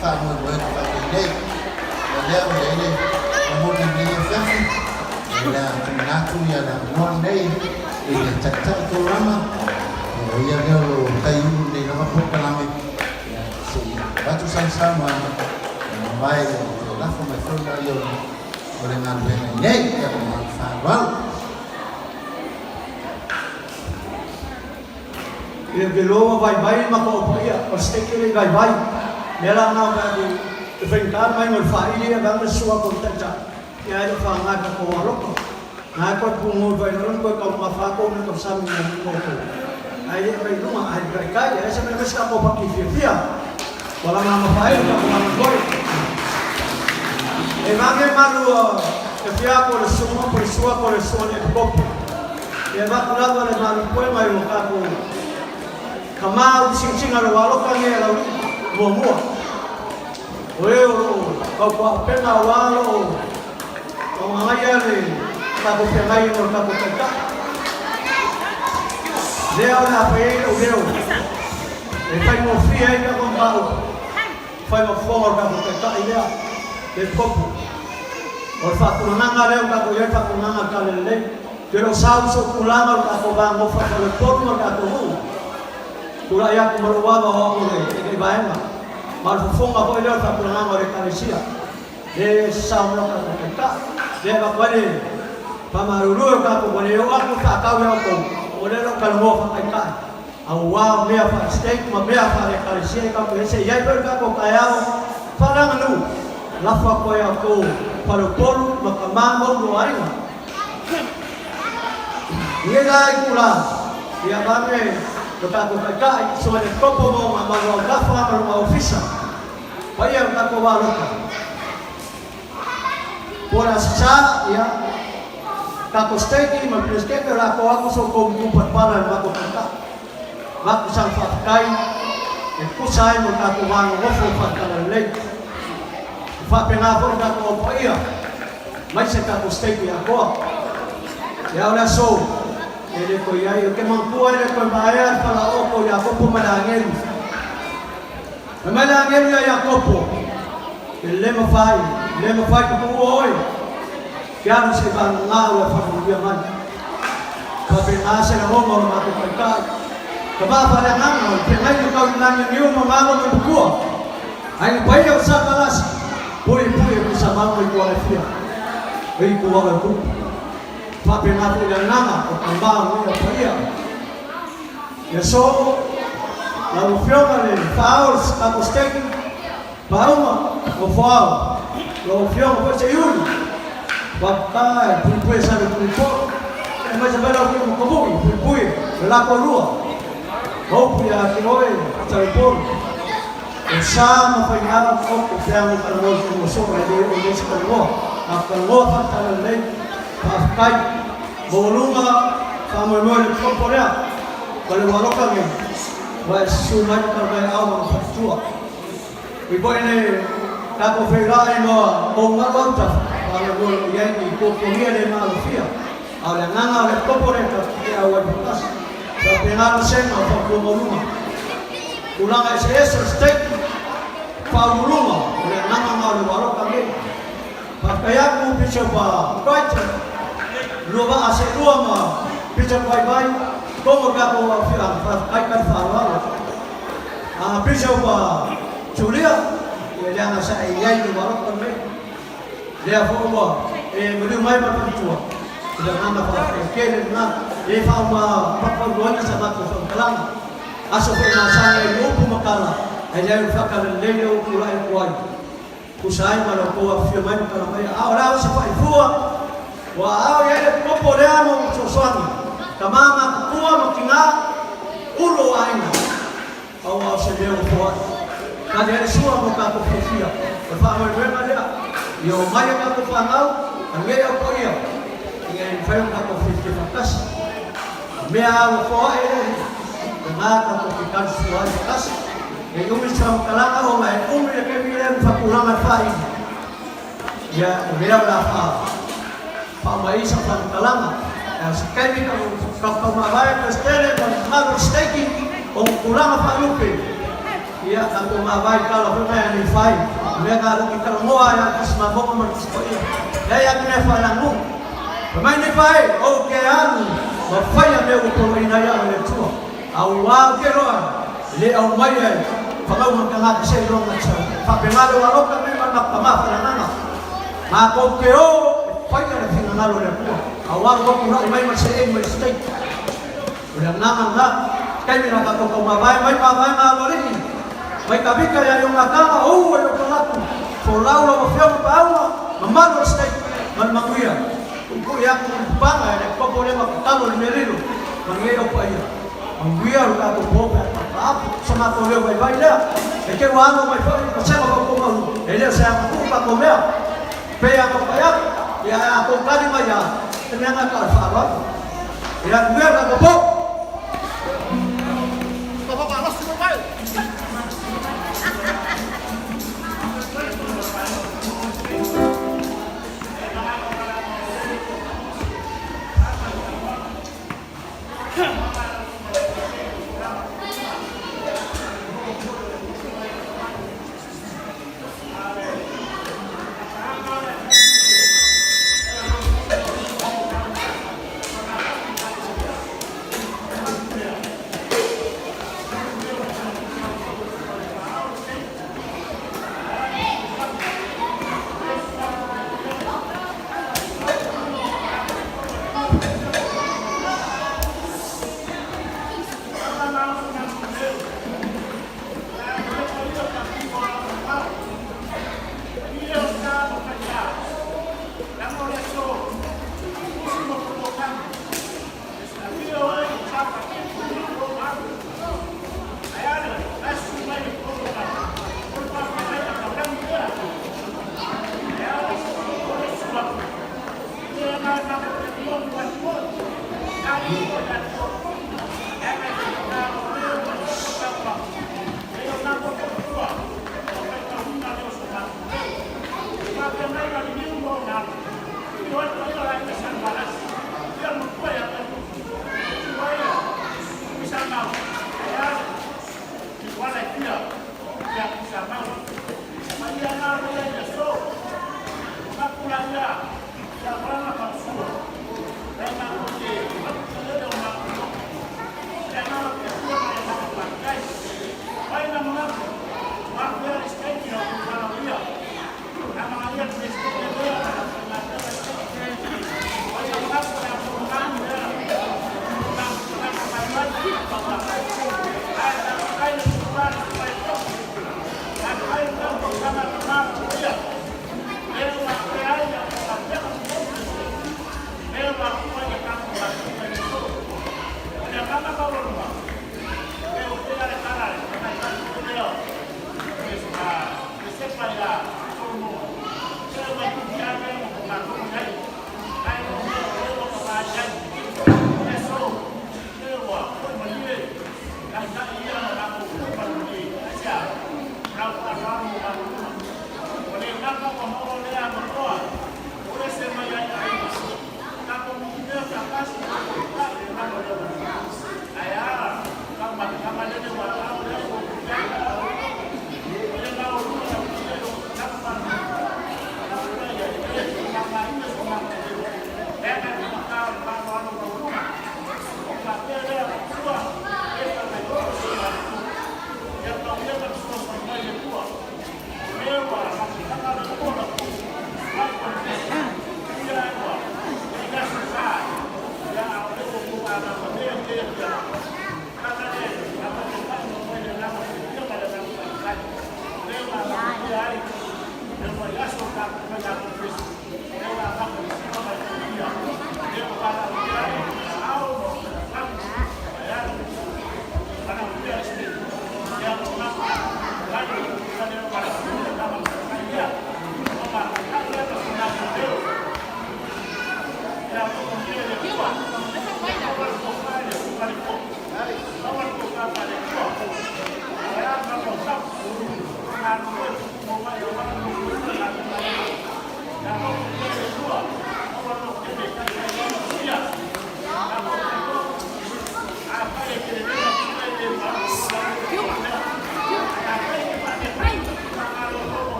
faamoemoega faapenei. Ia lea ua i ai le lagona i lenei afiafi, o le a tuuina atu ia le avanoa lenei i le Taitai Taulaga, o ia lea o lo o taiulu lenei lava polokalame, ia se i avatu sana saunoaga, ia mavae ona toe lafo mai foi lea o le galuega i inei. Ia ma le faaaloalo. Ia velo ma vaivai ma ko paia o le stake le vaivai lea la na ka ku te faigata mai mo le faaili ia vanga sua ko taitai ia ai lo whangai ka ko alofa ngai koe pūngou vai lalo koe kau ma whako na kau sami na mo ko ai le mai lunga ai kai kai ai sa me sa ko paki fia fia wala ma ma pai ka ko ma koi e mange malu e fia ko le suma ko le sua ko le sua le kopo e va lava le malu koe mai o ka ko ka mau singsinga lo alofa nge lau mua mua o e o kau pa pena o alo o ngai le ka ko pe ngai o ka ko tata lea o na pe o leo E faigofie ai tatou mataupu, fai ma fofoga o le tatou Taitai lea, le Kopu. O le faatulagaga lea ua tatou i ai, le faatulagaga o le Tala Lelei. Ou te le o sau i sou tulaga o le tatou va nofo faaletonu ma le tatou nuu. Tulai atu ma lou ava o au o le Taitai Vaega, ma o le fofoga foi lea o le faatulagaga o le Ekalesia. Le sao mai o tatou Taitai, lea e avatu ai le faamalulu e o tatou ua le oo atu le faatau ia outou, o lea o lo o talanoa faataitai, aua o mea faale-state ma mea faale-Ekalesia e tatou te i ai, se i ai foi le tatou taeao faaleaganuu, lafo atu ai ia outou faleupolu ma tama ma ulu o aiga. I nei la itula, ia vave lo tatou Taitai, soa le topo ma ona mau autafa ma lona ofisa. Paia o tatou alofa. Po o le Aso Sa, ia, tatou Steiki ma le Peresetene o le a to atu so outou matupalapala i le matou Taitai. Matou saga faafetai e tusa ai ma le tatou va nonofo faatalalelei. E faapena foi le tatou Au Paia, aemaise tatou Steiki atoa. Ia o le aso, e le toe i ai, ou te manatua e le toe vaea le falaooto o Iakopo ma le agelu. Fai mai le agelu ia Iakopo, E le mafai, le mafai ta tuua oe, ke alu se i vagana ua faamanuia mai. Faapena se lagona o le matou taitai, ka va faaleagaga o le feagai ma tau i lagi niu ma malo ma matua, aiga paia o Sakalasi, puipui e Tuisamau ma Itualefia, e Ituala e Tupu. Faapena foi le agaga o tama o nei paia. Ia so, lau Afioga le Faaao o le tatou State, Pauma, Nofoao, lau Afioga foi Seiuli, Faapita e Puipui e Sale Puipoo, aemaise foi lau Afioga Matamui, Puipui le la toalua, ma upu ia te oe Saleupolu. O sa ma faiga o o feaga o talanoa i le fanua soo e le oo i ai se talanoa, a o talanoa faatalalelei. Faafetai. Maualuga faamoemoe i le topo lea ma le ua alofa nei ua e susu mai ma talavae ao ma faletua. Ui foi le tatou feiloai ma ou galu autafa, faamoemoe o lo o i ai ni tuatuagia le maalofia, a o le agaga o le topo lea tatou te auai faatasi. Faapena le sega o fautua maualuga. Tulaga eseese o le state, faauluuluga o le agaga na o le ua alofa nei. Faafetai atu Bishop Brighton, lua vaa seelua ma Bishop Vaivai, totonu o le tatou aafiaga, faafetai tali faaaloalo. Bishop Julia, ia leaga sa e i ai i le ua alofa lenei. Lea foi ua e maliu mai ma le faletua, i le agaga faafetai tele lena, e faauma-papauloaina sa matou faamatalaga. Aso foi masani ai i upu ma tala, ae leai o le faatalelei lea ua tulai atu ai. Tusa ai ma lo outou afifio mai ma tala mai, a o le a o se faifua ua aao i ai le topo lea mo fesoasoani, tama matutua ma tina, ulu o aiga, aua o se leo ua foai. Tali ai le sua mo tatou fiafia, o le faamoemoega lea, ia omai a tatou fanau, anuia i au paia, ina ia mafai ona tatou fiafia faatasi. O mea a ua foai e le Alii, lena tatou te tali sua ai faatasi. E umi se faamatalaga ona e umi le taimi lea na faatulaga le faaili. Ia, o lea o le a faauma ai sau faamatalaga. Ae o se taimi tatou mavae Peresetene ma le mamalu o le Siteki o tulaga faalupe. Ia, tatou mavae i tala foi mai a Nifai, o mea na aloki talanoa ai a Tusi Mamoga ma le Tusi Paia. Leai atu mea faaleaganuu. Fai mai Nifai, Ou te alu ma faia mea ua poloaiina ai au e le Atua. Aua ou te iloa e le aumai e fanau ma tagata se iloga e sau. Faapena le alofa me ma na tama faleagaga. Matou te o e faia le finagalo o le Atua, aua ua tulai mai ma seei mai state. O le agaga lena, taimi na tatou taumavae mai mavaega aloalii, mai Tavita ia Ionatana, ou e Iokalatu, folau lau afioga Paauga, mamalu o le state ma le manuia. Tuitui atu i paga e le topo lea ma tatalo i le mea lilo, manuia i ou paia. Manuia lo tatou po pe a taapu sa matou leo vaivai lea. E te ua alo mai foi ma sega o tou malu, e le o se agatuu tatou mea. Pei a tou pai atu, ia ae a tou tali mai a, se mea na ta o le faaaloalo. Ia manuia lo tatou po.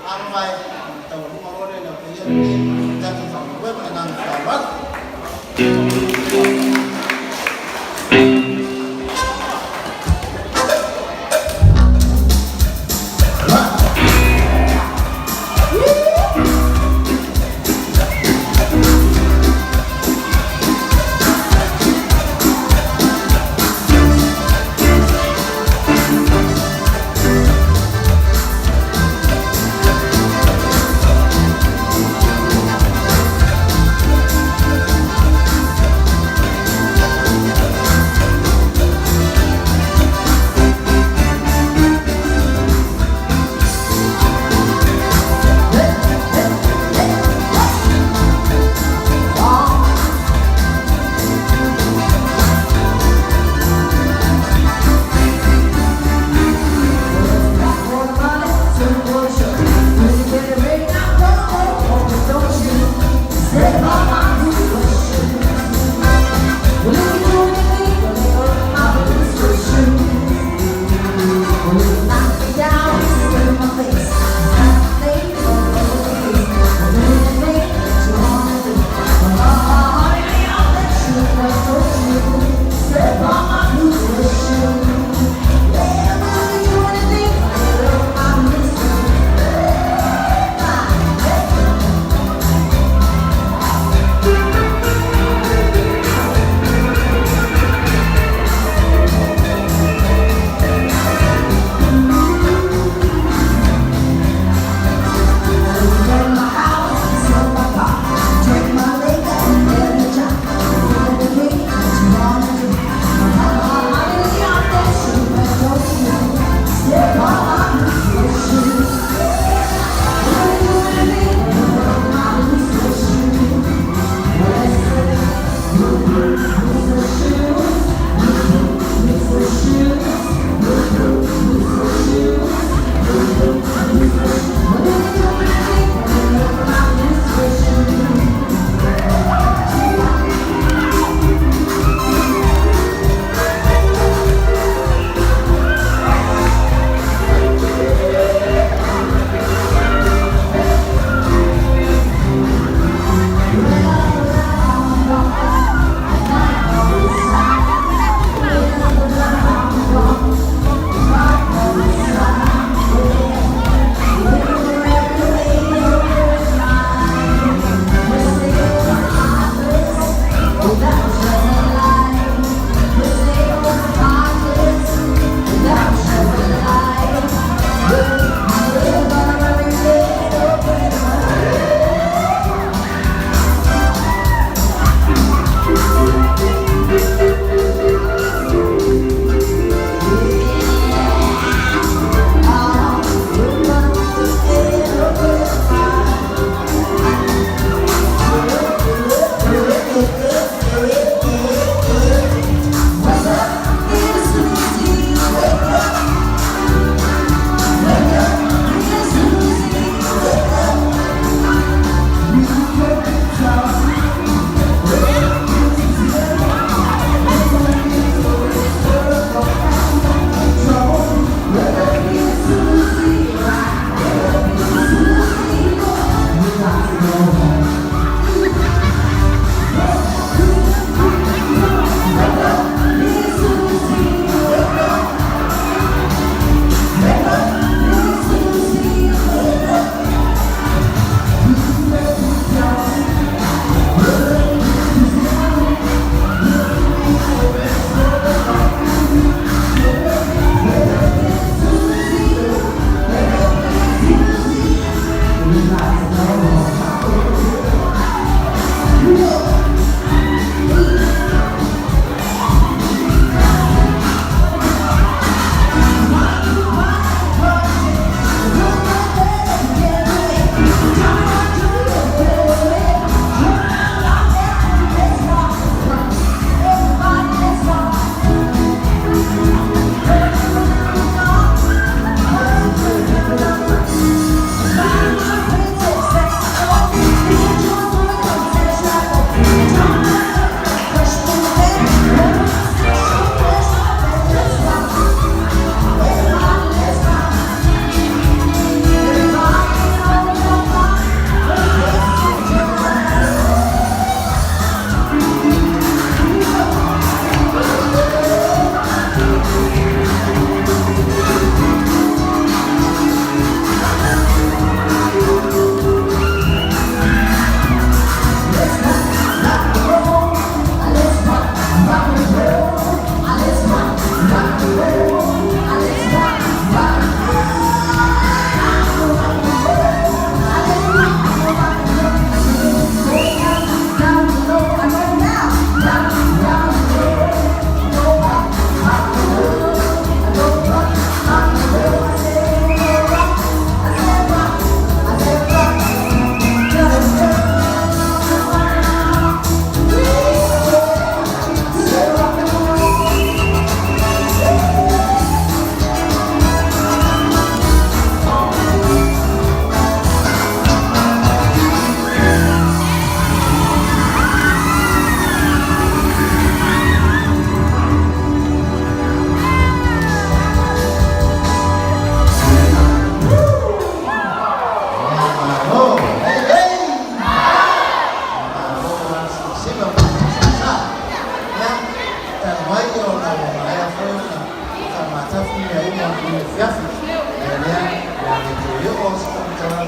A mavae ona taualuga loa lea i le aoteia lenei tatou faamoemoe. Ma le agaga faaaloalo.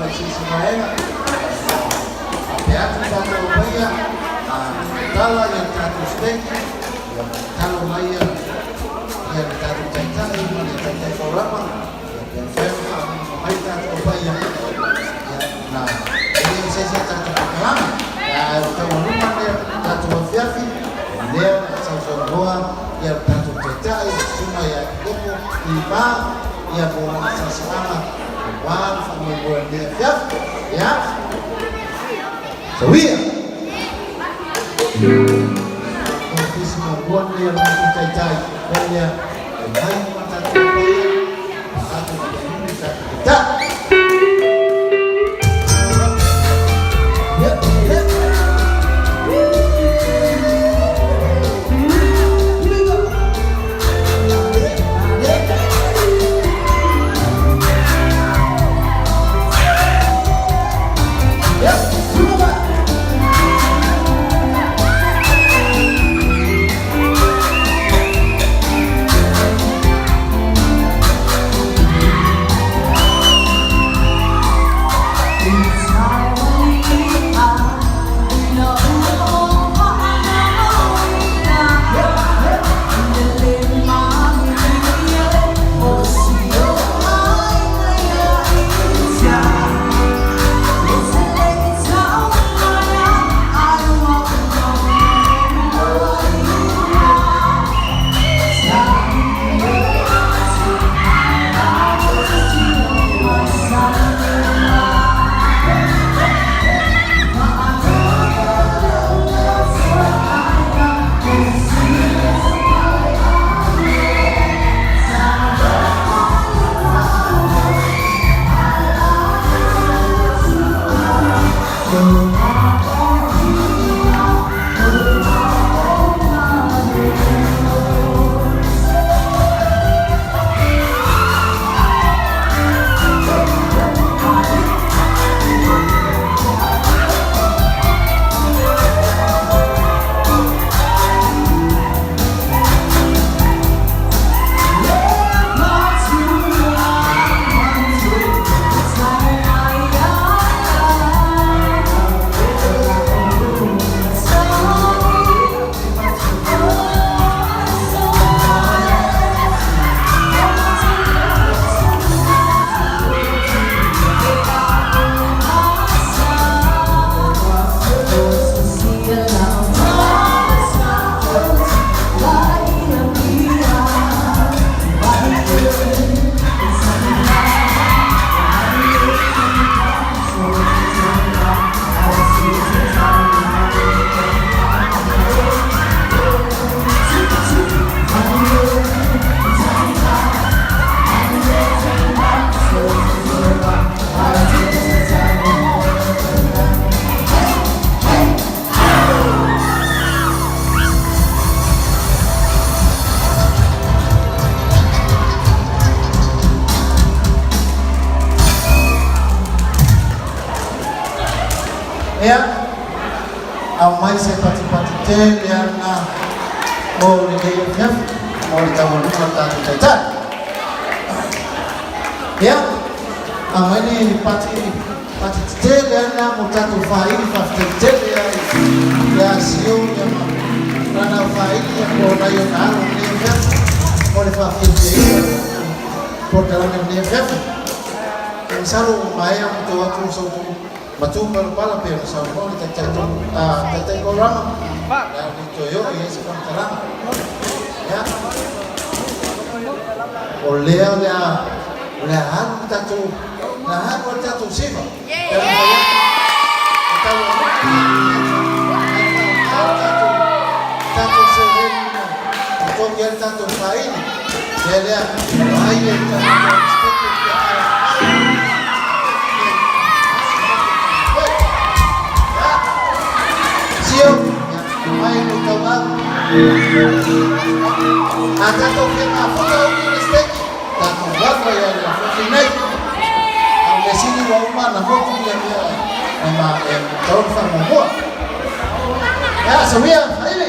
mai se isi vaega. Faapea atu le tatou aumaia, a tala le tatou stake, ua tatalo mai ia le tatou Taitai ma le Taitai Forama, ia pe mafai ona faamanino mai le tatou aumaia, ia na e le o se isi a tatou polokalame. Ae o le taualuga lea o le tatou afiafi, o lea o le a sausaunoa ia le tatou Taitai, le Susuga ia Epikopo Ilima, ia mo lana salasalaga aua le faamoemoe o lenei afiafi. Ia, soia! Ofisi muamua lenei o le matou Taitai, o lea, e mai uma tatou paia, tatou filimu, tatou Taitai. Yep, yep. Here we go. Yep, here we go. Ea, aumai se patipati tele ana mo lenei afiafi, mo le taualuga o le tatou Taitai. Ea, aumai ni pati pati tetele ana mo tatou faaili faafetai tele ai ia Sio ia ma lana faaili ia po o nai ona alo i lenei afiafi mo le faafiafiaina polokalame o lenei afiafi. E masalo ua maea ona tou atu sa outou matu palapala pei ona saunoa le Taitai Taitai Korama, o le a le toe oo i ai se faamatalaga. Ia, o lea o le a o le a alu le tatou o le a alu le tatou siva. Pe a fai atu, e taualuga ae faaaoga le tatou tatou seleni na totogi ai le tatou faaili. Lea lea, vaai le tatou steke pe a Sio, mai lo tauau. A tatou fia mafuta umi le steki, tatou wafa ia le afiafi nei. A o le sili ua uma na motu ia mea e ma e tau ona faamuamua. Ia, sawia, faili.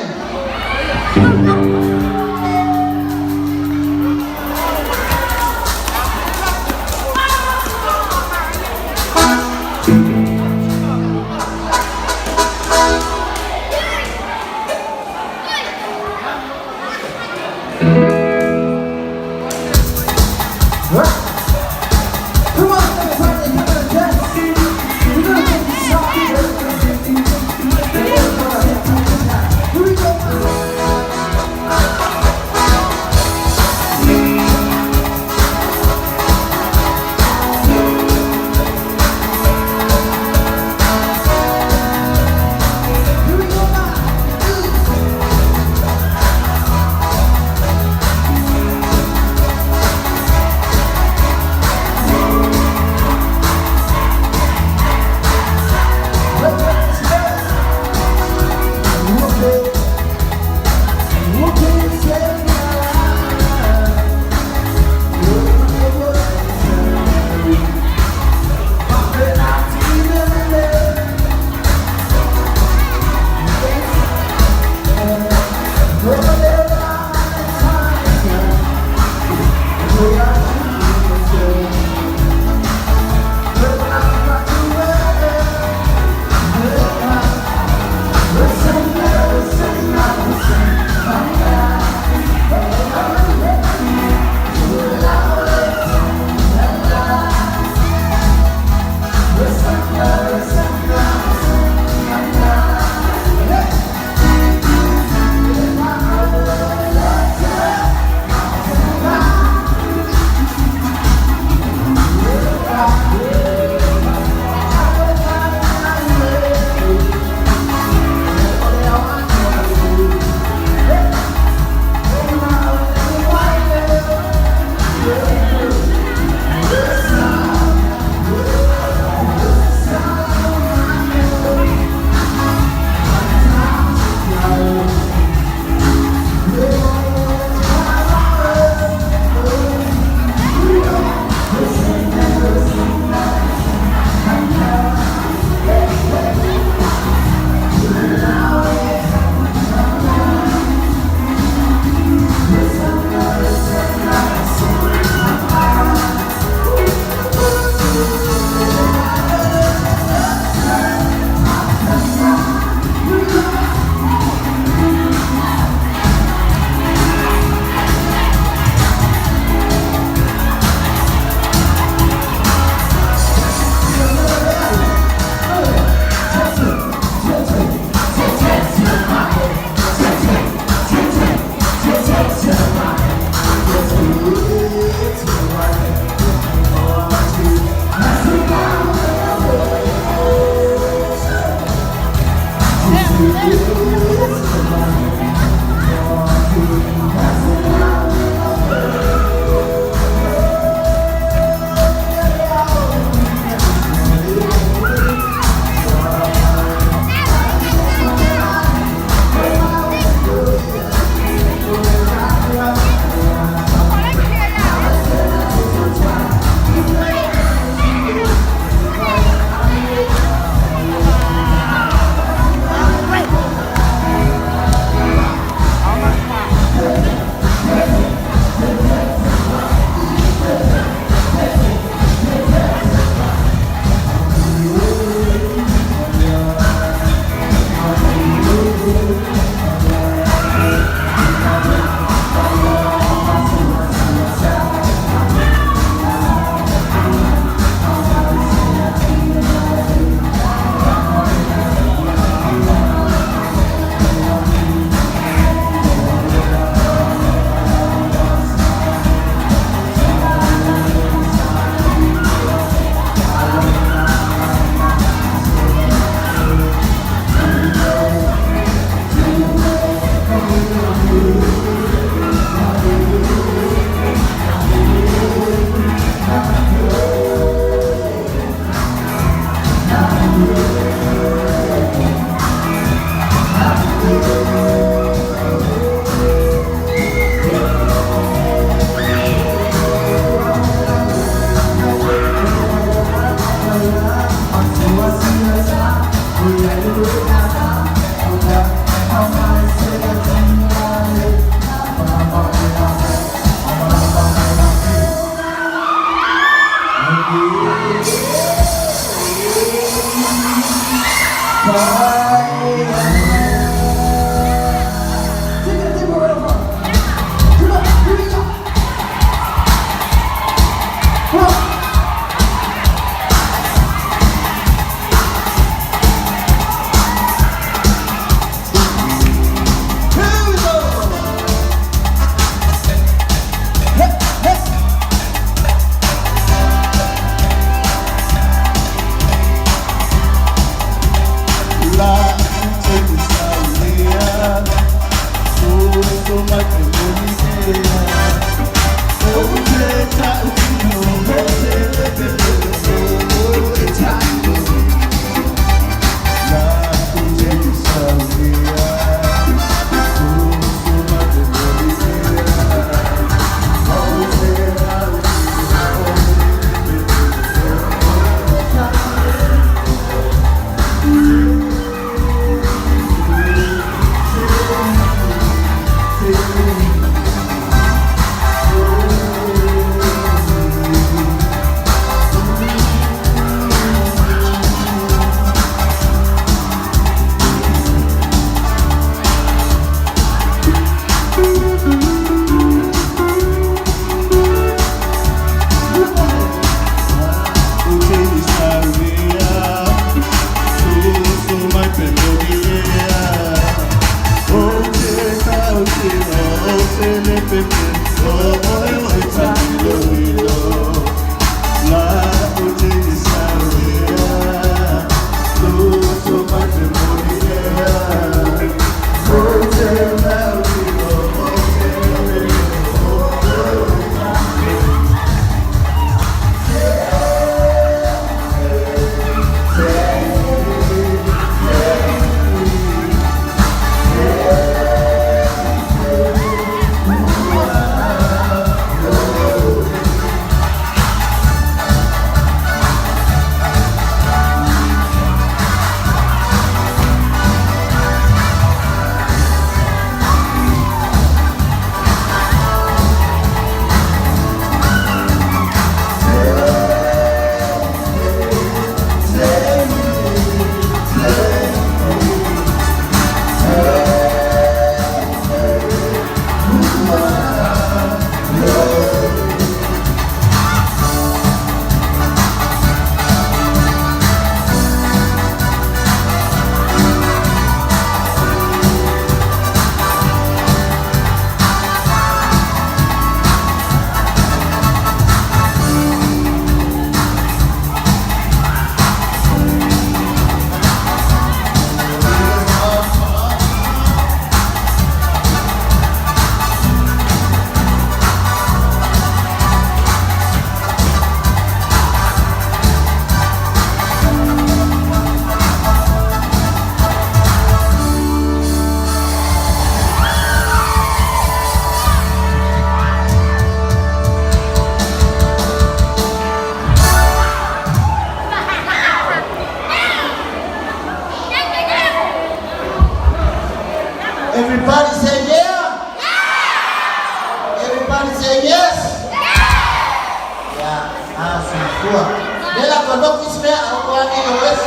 Everybody say yeah. Yeah. Everybody say yes. Yeah. Yeah. Ah, sure. Dela kodok isme au ni wes.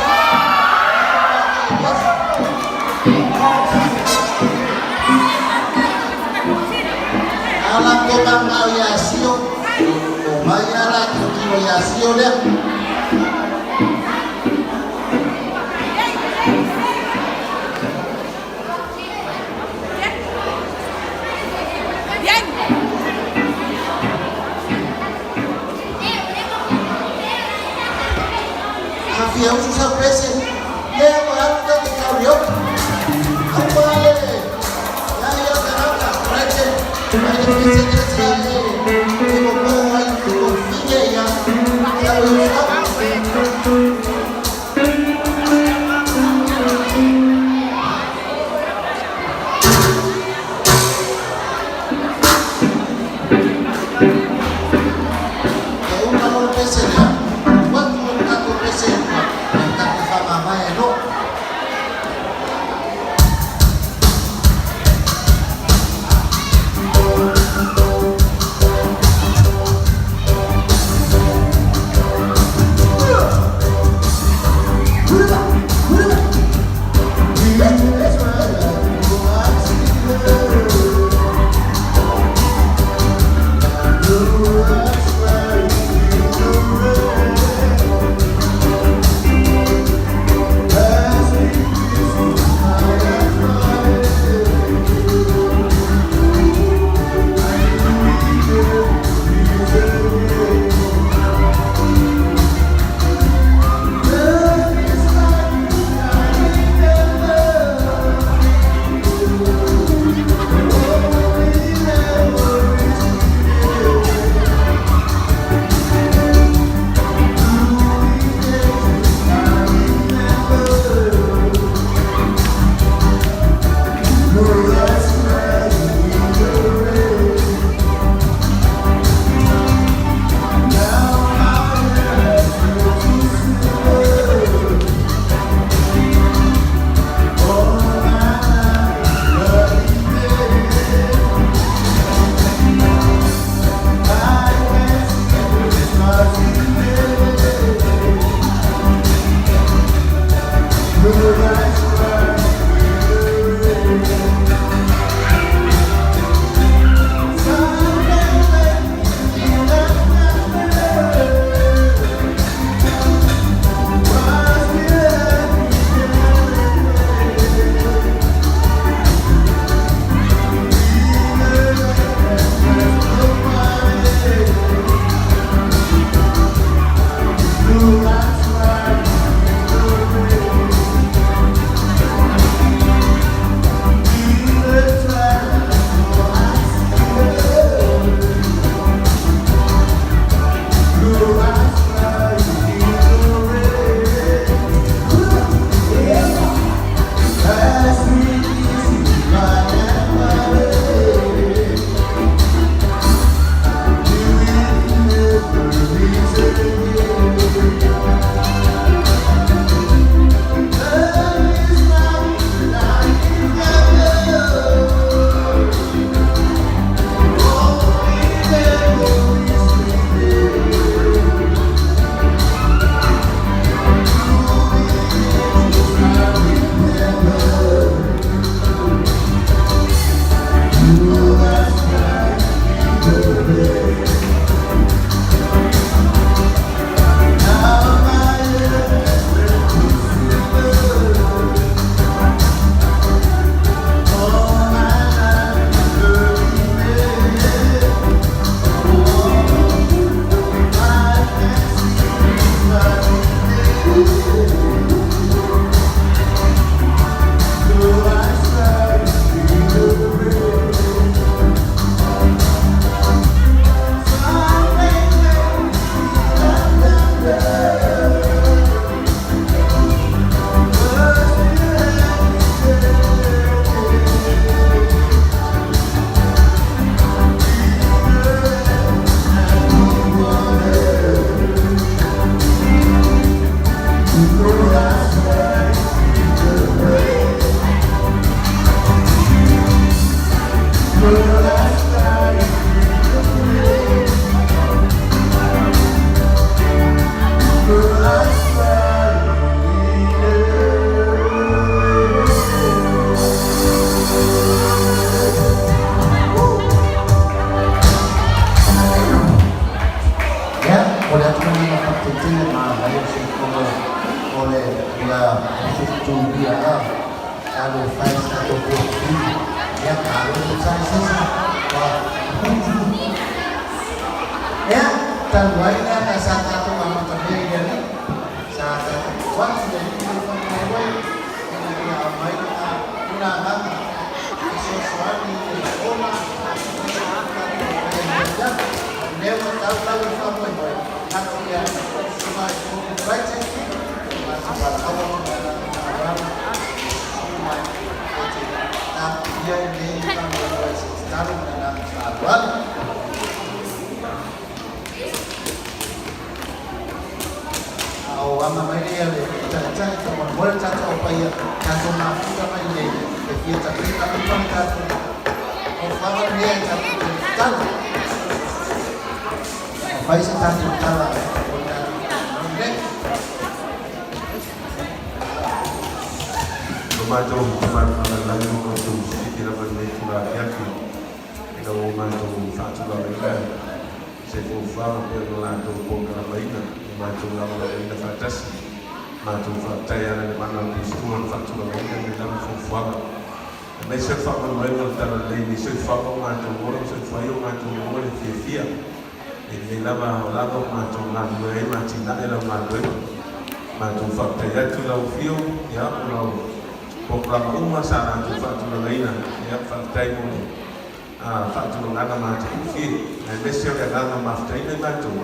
Alam ko bang au ya sio. O maya la kilo ya sio deh. Afia usu sa prese. Le ko atu te kaurio. Apa le? Ya ya karaka prese. Ai prese prese le. Te ko ko ai ko fige ya. Ya usu. E una lo prese ya. Quanto tato prese. Tato fa mama e no. o se kona o le ia tutulia a alo fai sa to ko ia alo sa sa sa wa ia talu ai lea na sa tatou amatamea i le Alii sa tatou tuatu i le Alii ma le faamoemoe ina ia aumai lona lona agaga fesoasoani i le ola aemaise foi le tatou galuega i lenei afiafi. O lea ua tau lau i le faamoemoe atu ia susuga i Tony Brighton matou valaau atu i le agaga faaaloalo e susu mai e te tapuia i lenei faamoemoe i se tatalo ma le agaga faaaloalo. A o aga mai lea le taitai faamolemole le tatou aupaia tatou mafuta mai le e fia tapena uma le tatou nofoaga lenei e tatou te tatalo. Ma fai se tatou tala o le tatou faamoemoe lenei. Lo matou malamalamalaga ma matou sili lava i lenei itula afiafi ina ua matou faatulagaina se fuafuaga pei ona latou polokalamaina ma matou lagolagoina faatasi. Matou faafetai ala i le mana o le Tusitula na faatulagaina lenei lava fuafuaga. Aemaise o le faamanuiaga o le Talalelei i le soifuaga o matou ola ma soifua ai o matou maua le fiafia i lenei lava olaga o matou galulue ai ma atinae lau galuega. Matou faafetai atu i lau afio, ia, o lau polokalama uma sa latou faatulagaina, ia, faafetai mo le faatulagaga matagofie, aemaise o le agaga mafutaina i matou,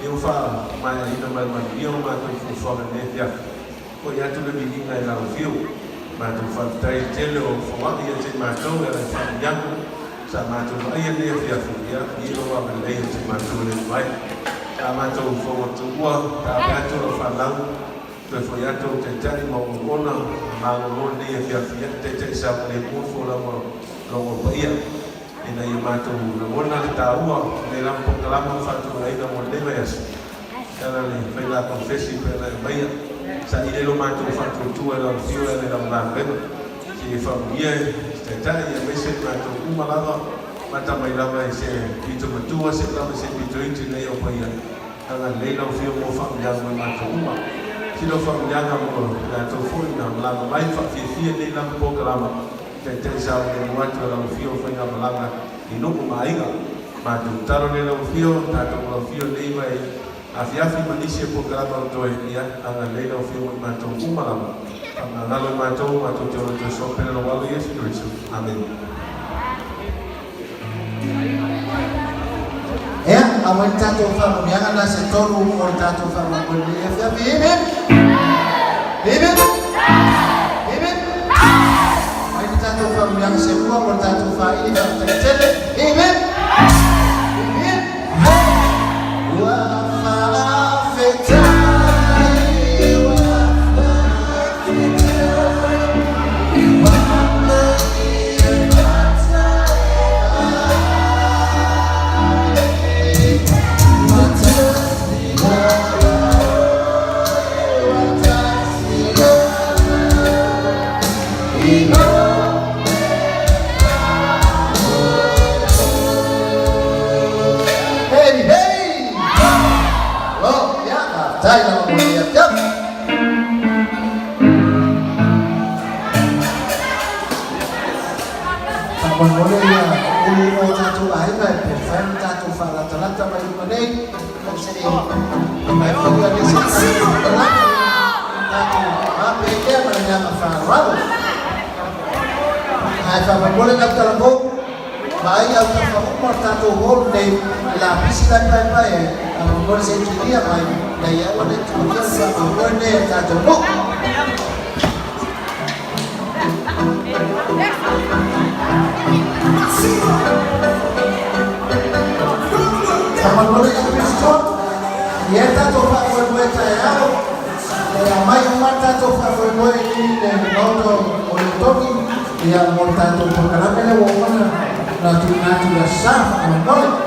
ia ua faamaeaina ma le manuia o matou fuafuaga i lenei afiafi. Foi atu le viiga i lau afio. Matou faafetai i le tele o foai ia te i matou e ala i faamanuiaga sa matou vaaia i lenei afiafi, ia, i lou agalelei ia te i matou e le mai. Sa matou fofoga tuua, taave atu lau fanau, toe foi atu ou taitai ma ou auauna, malolo lenei afiafi, ia, taitai saogalemu le folauga o lou paia, ina ia matou lagona le taua o lenei lava polokalama ua faatulagaina mo lenei vaiaso. E ala le faiga konfesi pei ona e aumaia, saili ai lo matou faatuatua i lau afio e ala i lau galuega. Se i faamanuia e se Taitai aemaise le matou uma lava mata mai lava i se pito matua seʻu lava i se pito iti o lenei au paia. Agalelei lau afio mo faamanuiaga mo i matou uma. Sila o faamanuiaga mo i latou foi na malaga mai faafiafia i lenei lava polokalama. Taitai saogalemu atu e lau afio o faigamalaga i nuu ma aiga. Matou tatalo lea lau afio, tatou lau afio nei mai afiafi ma nisi o polokalama o toe, ia, agalelei lau afio mo i matou uma lava. Faamagalo i matou, matou te ola toe soa pele lou Alo Iesu Keriso. Amene. Ea, aumai le tatou faamanuiaga na se tolu o le tatou faamoemoe lenei afiafi. Hip hip! Hip hip! Hip hip! Aumai le tatou faamanuiaga se lua mo le tatou faili faafetai tele. Hip hip! Hip hip! Ua faafetai, ua faafetai, ua Hey, hey! Oh, ia, faafetai lava mo lenei afiafi. Faamolemole ia ulu o tatou aiga e pe mafai ona tatou faalatalata mai luma nei se i mafai foi ona se tatou talata tatou mape ai lea ma le agaga faaaloalo. Ae faamolemole lau talavou vaai autafa uma o le tatou hall nei le lapisi la e paepae ai, faamolemole se i kilia mai ina ia aua ne i tuuaia le faamoemoe lenei a le tatou nuu. Faamolemole lau Kristo, e i ai le tatou faamoemoe taeao, e aumai uma le tatou faamoemoe i le Maota o le Togi, ia mo le tatou polokalame lea ua uma ona tuuina atu i le Aso Sa. Faamolemole.